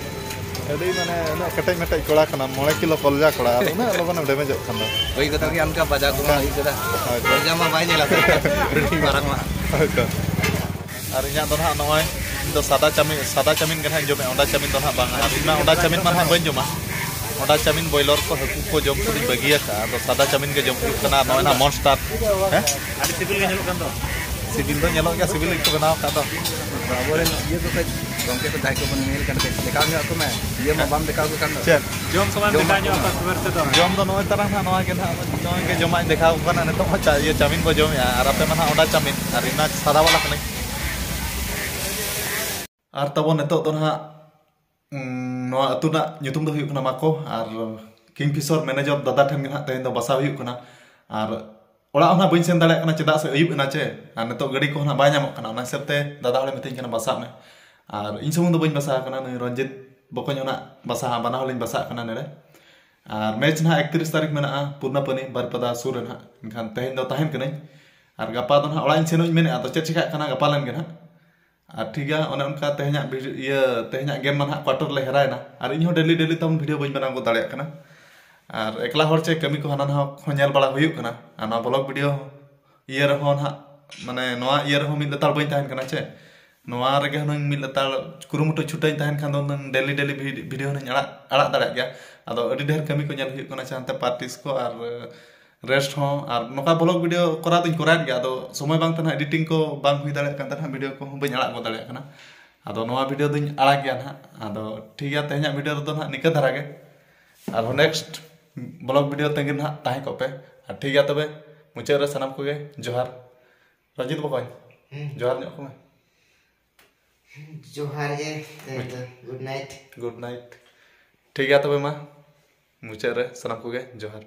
ᱟᱹᱰᱤ ᱢᱟᱱᱮ ᱩᱱᱟᱹᱜ ᱠᱮᱴᱮᱡ ᱢᱮᱴᱮᱡ ᱠᱚᱲᱟ ᱠᱟᱱᱟᱢ, ᱢᱚᱬᱮ ᱠᱤᱞᱳ ᱠᱚᱞᱡᱟ ᱠᱚᱲᱟ, ᱟᱨ ᱩᱱᱟᱹᱜ ᱞᱚᱜᱚᱱᱮᱢ ᱰᱮᱢᱮᱡᱚᱜ ᱠᱟᱱ ᱫᱚ᱾ ᱦᱩᱭ ᱜᱚᱫᱚᱜ ᱜᱮᱭᱟ ᱚᱱᱠᱟ ᱵᱟᱡᱟᱣ ᱠᱚᱢᱟ, ᱦᱩᱭ ᱠᱟᱫᱟ᱾ ᱦᱳᱭ ᱛᱚ᱾ ᱠᱚᱞᱡᱟ ᱢᱟ ᱵᱟᱭ ᱧᱮᱞᱟ ᱥᱮ, ᱟᱹᱰᱤ ᱢᱟᱨᱟᱝ ᱢᱟ᱾ ᱦᱳᱭ ᱛᱚ᱾ ᱟᱨ ᱤᱧᱟᱹᱜ ᱫᱚ ᱱᱟᱦᱟᱜ ᱱᱚᱜᱼᱚᱭ, ᱤᱧ ᱫᱚ ᱥᱟᱫᱟ ᱪᱟᱣᱢᱤᱱ, ᱥᱟᱫᱟ ᱪᱟᱣᱢᱤᱱ ᱜᱮ ᱱᱟᱦᱟᱜ ᱤᱧ ᱡᱚᱢᱮᱫᱼᱟ, ᱚᱸᱰᱟ ᱪᱟᱣᱢᱤᱱ ᱫᱚ ᱱᱟᱦᱟᱜ ᱵᱟᱝ᱾ ᱟᱨ ᱤᱧ ᱢᱟ ᱚᱸᱰᱟ ᱪᱟᱣᱢᱤᱱ ᱢᱟ ᱱᱟᱦᱟᱜ ᱵᱟᱹᱧ ᱡᱚᱢᱟ, ᱚᱸᱰᱟ ᱪᱟᱣᱢᱤᱱ ᱵᱚᱭᱞᱚᱨ ᱠᱚ ᱦᱟᱹᱠᱩ ᱠᱚ ᱡᱚᱢ ᱠᱚᱫᱚᱧ ᱵᱟᱹᱜᱤᱭᱟᱠᱟᱫᱼᱟ᱾ ᱟᱫᱚ ᱥᱟᱫᱟ ᱪᱟᱣᱢᱤᱱ ᱜᱮ ᱡᱚᱢ ᱦᱩᱭᱩᱜ ᱠᱟᱱᱟ, ᱟᱨ ᱱᱚᱜᱼᱚᱭ ᱱᱟᱦᱟᱜ ᱢᱚᱱᱥᱴᱟᱨ᱾ ᱦᱮᱸ? ᱟᱹᱰᱤ ᱥᱤᱵᱤᱞ ᱜᱮ ᱧᱮᱞᱚᱜ ᱠᱟᱱ ᱫᱚ᱾ ᱥᱤᱵᱤᱞ ᱫᱚ ᱧᱮᱞᱚᱜ ᱜᱮᱭᱟ, ᱥᱤᱵᱤᱞ ᱜᱮᱠᱚ ᱵᱮᱱᱟᱣ ᱟᱠᱟᱫ ᱫᱚ᱾ ᱟᱵᱚᱨᱮᱱ ᱤᱭᱟᱹ ᱠᱚ ᱠᱟᱹᱡ ᱜᱚᱢᱠᱮ ᱠᱚ ᱡᱟᱦᱟᱸᱭ ᱠᱚᱵᱚᱱ ᱧᱮᱞ ᱠᱟᱱ ᱠᱟᱹᱡ ᱫᱮᱠᱷᱟᱣ ᱧᱚᱜ ᱟᱠᱚ ᱢᱮ, ᱤᱭᱟᱹ ᱢᱟ ᱵᱟᱢ ᱫᱮᱠᱷᱟᱣ ᱟᱠᱚ ᱠᱟᱱ ᱫᱚ᱾ ᱪᱮᱫ? ᱡᱚᱢ ᱥᱟᱢᱟᱱ ᱡᱚᱢ ᱫᱮᱠᱷᱟᱣ ᱧᱚᱜ ᱟᱠᱚ ᱥᱩᱵᱮᱨ ᱛᱮᱫᱚ᱾ ᱡᱚᱢ ᱫᱚ ᱱᱚᱜᱼᱚᱭ ᱛᱟᱨᱟ ᱱᱟᱦᱟᱜ ᱱᱚᱣᱟ ᱜᱮ ᱱᱟᱦᱟᱜ, ᱱᱚᱜᱼᱚᱭ ᱜᱮ ᱡᱚᱢᱟᱜ ᱤᱧ ᱫᱮᱠᱷᱟᱣ ᱟᱠᱚ ᱠᱟᱱᱟ᱾ ᱱᱤᱛᱚᱜ ᱦᱚᱸ ᱪᱟ-, ᱤᱭᱟᱹ ᱪᱟᱣᱢᱤᱱ ᱵᱚ ᱡᱚᱢᱮᱜᱼᱟ, ᱟᱨ ᱟᱯᱮ ᱢᱟ ᱱᱟᱦᱟᱜ ᱚᱸᱰᱟ ᱪᱟᱣᱢᱤᱱ, ᱟᱨ ᱤᱧ ᱢᱟ ᱥᱟᱫᱟ ᱵᱟᱞᱟ ᱠᱟᱹᱱᱟᱹᱧ᱾ ᱟᱨ ᱛᱟᱵᱚ ᱱᱤᱛᱚᱜ ᱫᱚ ᱱᱟᱦᱟᱜ, ᱩᱸ, ᱱᱚᱣᱟ ᱟᱹᱛᱩ ᱨᱮᱱᱟᱜ ᱧᱩᱛᱩᱢ ᱫᱚ ᱦᱩᱭᱩᱜ ᱠᱟᱱᱟ ᱢᱟᱠᱚ, ᱟᱨ ᱠᱤᱝ ᱯᱷᱤᱥᱚᱨ ᱢᱮᱱᱮᱡᱚᱨ ᱫᱟᱫᱟ ᱴᱷᱮᱱ ᱜᱮ ᱱᱟᱦᱟᱜ ᱛᱮᱦᱮᱧ ᱫᱚ ᱵᱟᱥᱟ ᱦᱩᱭᱩᱜ ᱠᱟᱱᱟ᱾ ᱟᱨ ᱚᱲᱟᱜ ᱦᱚᱸ ᱱᱟᱦᱟᱜ ᱵᱟᱹᱧ ᱥᱮᱱ ᱫᱟᱲᱮᱭᱟᱜ ᱠᱟᱱᱟ, ᱪᱮᱫᱟᱜ ᱥᱮ ᱟᱹᱭᱩᱵ ᱮᱱᱟ ᱪᱮ, ᱟᱨ ᱱᱤᱛᱚᱜ ᱜᱟᱹᱰᱤ ᱠᱚᱦᱚᱸ ᱱᱟᱦᱟᱜ ᱵᱟᱭ ᱧᱟᱢᱚᱜ ᱠᱟᱱᱟ᱾ ᱚᱱᱟ ᱦᱤᱥᱟᱹᱵ ᱛᱮ ᱫᱟᱫᱟ ᱦᱚᱲᱮ ᱢᱤᱛᱟᱹᱧ ᱠᱟᱱᱟ, "ᱵᱟᱥᱟᱜ ᱢᱮ᱾" ᱟᱨ ᱤᱧ ᱥᱩᱢᱩᱝ ᱫᱚ ᱵᱟᱹᱧ ᱵᱟᱥᱟ ᱟᱠᱟᱱᱟ, ᱱᱩᱭ ᱨᱚᱧᱡᱤᱛ ᱵᱚᱠᱚᱧ ᱦᱚᱸ ᱱᱟᱦᱟᱜ ᱵᱟᱥᱟ, ᱵᱟᱱᱟ ᱦᱚᱲ ᱞᱤᱧ ᱵᱟᱥᱟᱜ ᱠᱟᱱᱟ ᱱᱚᱰᱮ᱾ ᱟᱨ ᱢᱮᱪ ᱱᱟᱦᱟᱜ ᱮᱠᱛᱨᱤᱥ ᱛᱟᱹᱨᱤᱠᱷ ᱢᱮᱱᱟᱜᱼᱟ ᱯᱩᱨᱱᱟᱯᱟᱱᱤ ᱵᱟᱨᱤᱯᱟᱫᱟ ᱥᱩᱨ ᱨᱮ ᱱᱟᱦᱟᱜ᱾ ᱮᱱᱠᱷᱟᱱ ᱛᱮᱦᱮᱧ ᱫᱚ ᱛᱟᱦᱮᱱ ᱠᱟᱹᱱᱟᱹᱧ, ᱟᱨ ᱜᱟᱯᱟ ᱫᱚ ᱱᱟᱦᱟᱜ ᱚᱲᱟᱜ ᱤᱧ ᱥᱮᱱᱚᱜ ᱤᱧ ᱢᱮᱱᱮᱫᱼᱟ, ᱟᱫᱚ ᱪᱮᱫ ᱪᱤᱠᱟᱹᱜ ᱠᱟᱱᱟ ᱜᱟᱯᱟ ᱞᱮᱱ ᱜᱮ ᱱᱟᱦᱟᱜ᱾ ᱟᱨ ᱴᱷᱤᱠ ᱜᱮᱭᱟ, ᱚᱱᱮ ᱚᱱᱠᱟ ᱛᱮᱦᱮᱧᱟᱜ ᱵᱷᱤᱰᱤ- ᱤᱭᱟᱹ ᱛᱮᱦᱮᱧᱟᱜ ᱜᱮᱢ ᱢᱟ ᱱᱟᱦᱟᱜ ᱠᱚᱣᱟᱴᱟᱨ ᱞᱮ ᱦᱮᱨᱟᱭᱮᱱᱟ, ᱟᱨ ᱤᱧᱦᱚᱸ ᱰᱮᱞᱤ ᱰᱮᱞᱤ ᱛᱟᱵᱚᱱ ᱵᱷᱤᱰᱤᱭᱳ ᱵᱟᱹᱧ ᱵᱮᱱᱟᱣ ᱜᱚᱫ ᱫᱟᱲᱮᱭᱟᱜ ᱠᱟᱱᱟ᱾ ᱟᱨ ᱮᱠᱞᱟ ᱦᱚᱲ ᱪᱮ ᱠᱟᱹᱢᱤ ᱠᱚ ᱦᱟᱱᱟ ᱱᱟᱣᱟ ᱠᱚ ᱧᱮᱞ ᱵᱟᱲᱟ ᱦᱩᱭᱩᱜ ᱠᱟᱱᱟ, ᱟᱨ ᱱᱚᱣᱟ ᱵᱞᱚᱜ ᱵᱷᱤᱰᱤᱭᱳ ᱤᱭᱟᱹ ᱨᱮᱦᱚᱸ ᱱᱟᱦᱟᱜ, ᱢᱟᱱᱮ ᱱᱚᱣᱟ ᱤᱭᱟᱹ ᱨᱮᱦᱚᱸ ᱢᱤᱫ ᱞᱮᱛᱟᱲ ᱵᱟᱹᱧ ᱛᱟᱦᱮᱱ ᱠᱟᱱᱟ ᱪᱮ, ᱱᱚᱣᱟ ᱨᱮᱜᱮ ᱦᱩᱱᱟᱹᱝ ᱢᱤᱫ ᱞᱮᱛᱟᱲ ᱠᱩᱨᱩᱢᱩᱴᱩ ᱪᱷᱩᱴᱟᱹᱧ ᱛᱟᱦᱮᱱ ᱠᱷᱟᱱ ᱫᱚ ᱦᱩᱱᱟᱹᱝ ᱰᱮᱞᱤ ᱰᱮᱞᱤ ᱵᱷᱤᱰᱤᱭᱳ ᱦᱩᱱᱟᱹᱝ ᱟᱲᱟᱜ ᱟᱲᱟᱜ ᱫᱟᱲᱮᱭᱟᱜ ᱜᱮᱭᱟ᱾ ᱟᱫᱚ ᱟᱹᱰᱤ ᱰᱷᱮᱨ ᱠᱟᱹᱢᱤ ᱠᱚ ᱧᱮᱞ ᱦᱩᱭᱩᱜ ᱠᱟᱱᱟ ᱪᱮ, ᱦᱟᱱᱛᱮ ᱯᱟᱨᱴᱤᱥ ᱠᱚ ᱟᱨ ᱨᱮᱥᱴ ᱦᱚᱸ, ᱟᱨ ᱱᱚᱝᱠᱟ ᱵᱞᱚᱜ ᱵᱷᱤᱰᱤᱭᱳ ᱠᱚᱨᱟᱣ ᱫᱚᱧ ᱠᱚᱨᱟᱣᱮᱫ ᱜᱮᱭᱟ, ᱟᱫᱚ ᱥᱚᱢᱚᱭ ᱵᱟᱝ ᱛᱟᱦᱮᱱᱟ, ᱮᱰᱤᱴᱤᱝ ᱠᱚ ᱵᱟᱝ ᱦᱩᱭ ᱫᱟᱲᱮᱭᱟᱜ ᱠᱟᱱ ᱛᱟᱦᱮᱱᱟ, ᱵᱷᱤᱰᱤᱭᱳ ᱠᱚᱦᱚᱸ ᱵᱟᱹᱧ ᱟᱲᱟᱜ ᱜᱚᱫ ᱫᱟᱲᱮᱭᱟᱜ ᱠᱟᱱᱟ᱾ ᱟᱫᱚ ᱱᱚᱣᱟ ᱵᱷᱤᱰᱤᱭᱳ ᱫᱚᱧ ᱟᱲᱟᱜ ᱜᱮᱭᱟ ᱱᱟᱦᱟᱜ᱾ ᱟᱫᱚ ᱴᱷᱤᱠ ᱜᱮᱭᱟ, ᱛᱮᱦᱮᱧᱟᱜ ᱵᱷᱤᱰᱤᱭᱳ ᱨᱮᱫᱚ ᱱᱟᱦᱟᱜ ᱱᱤᱝᱠᱟᱹ ᱫᱷᱟᱨᱟ ᱜᱮ, ᱟᱨᱦᱚᱸ ᱱᱮᱠᱥᱴ ᱵᱞᱚᱜ ᱵᱷᱤᱰᱤᱭᱳ ᱛᱟᱺᱜᱤ ᱱᱟᱦᱟᱜ ᱛᱟᱦᱮᱸ ᱠᱚᱜ ᱯᱮ᱾ ᱟᱨ ᱴᱷᱤᱠ ᱜᱮᱭᱟ, ᱛᱚᱵᱮ ᱢᱩᱪᱟᱹᱫ ᱨᱮ ᱥᱟᱱᱟᱢ ᱠᱚᱜᱮ ᱡᱚᱦᱟᱨ᱾ ᱨᱚᱡᱤᱛ ᱵᱚᱠᱚᱧ, ᱦᱩᱸ᱾ ᱡᱚᱦᱟᱨ ᱧᱚᱜ ᱠᱚᱢᱮ᱾ ᱡᱚᱦᱟᱨ ᱜᱮ, ᱛᱮᱦᱮᱧ ᱫᱚ ᱜᱩᱰ ᱱᱟᱭᱤᱴ᱾ Good night. ᱴᱷᱤᱠ ᱜᱮᱭᱟ, ᱛᱚᱵᱮ ᱢᱟ ᱢᱩᱪᱟᱹᱫ ᱨᱮ ᱥᱟᱱᱟᱢ ᱠᱚᱜᱮ ᱡᱚᱦᱟᱨ᱾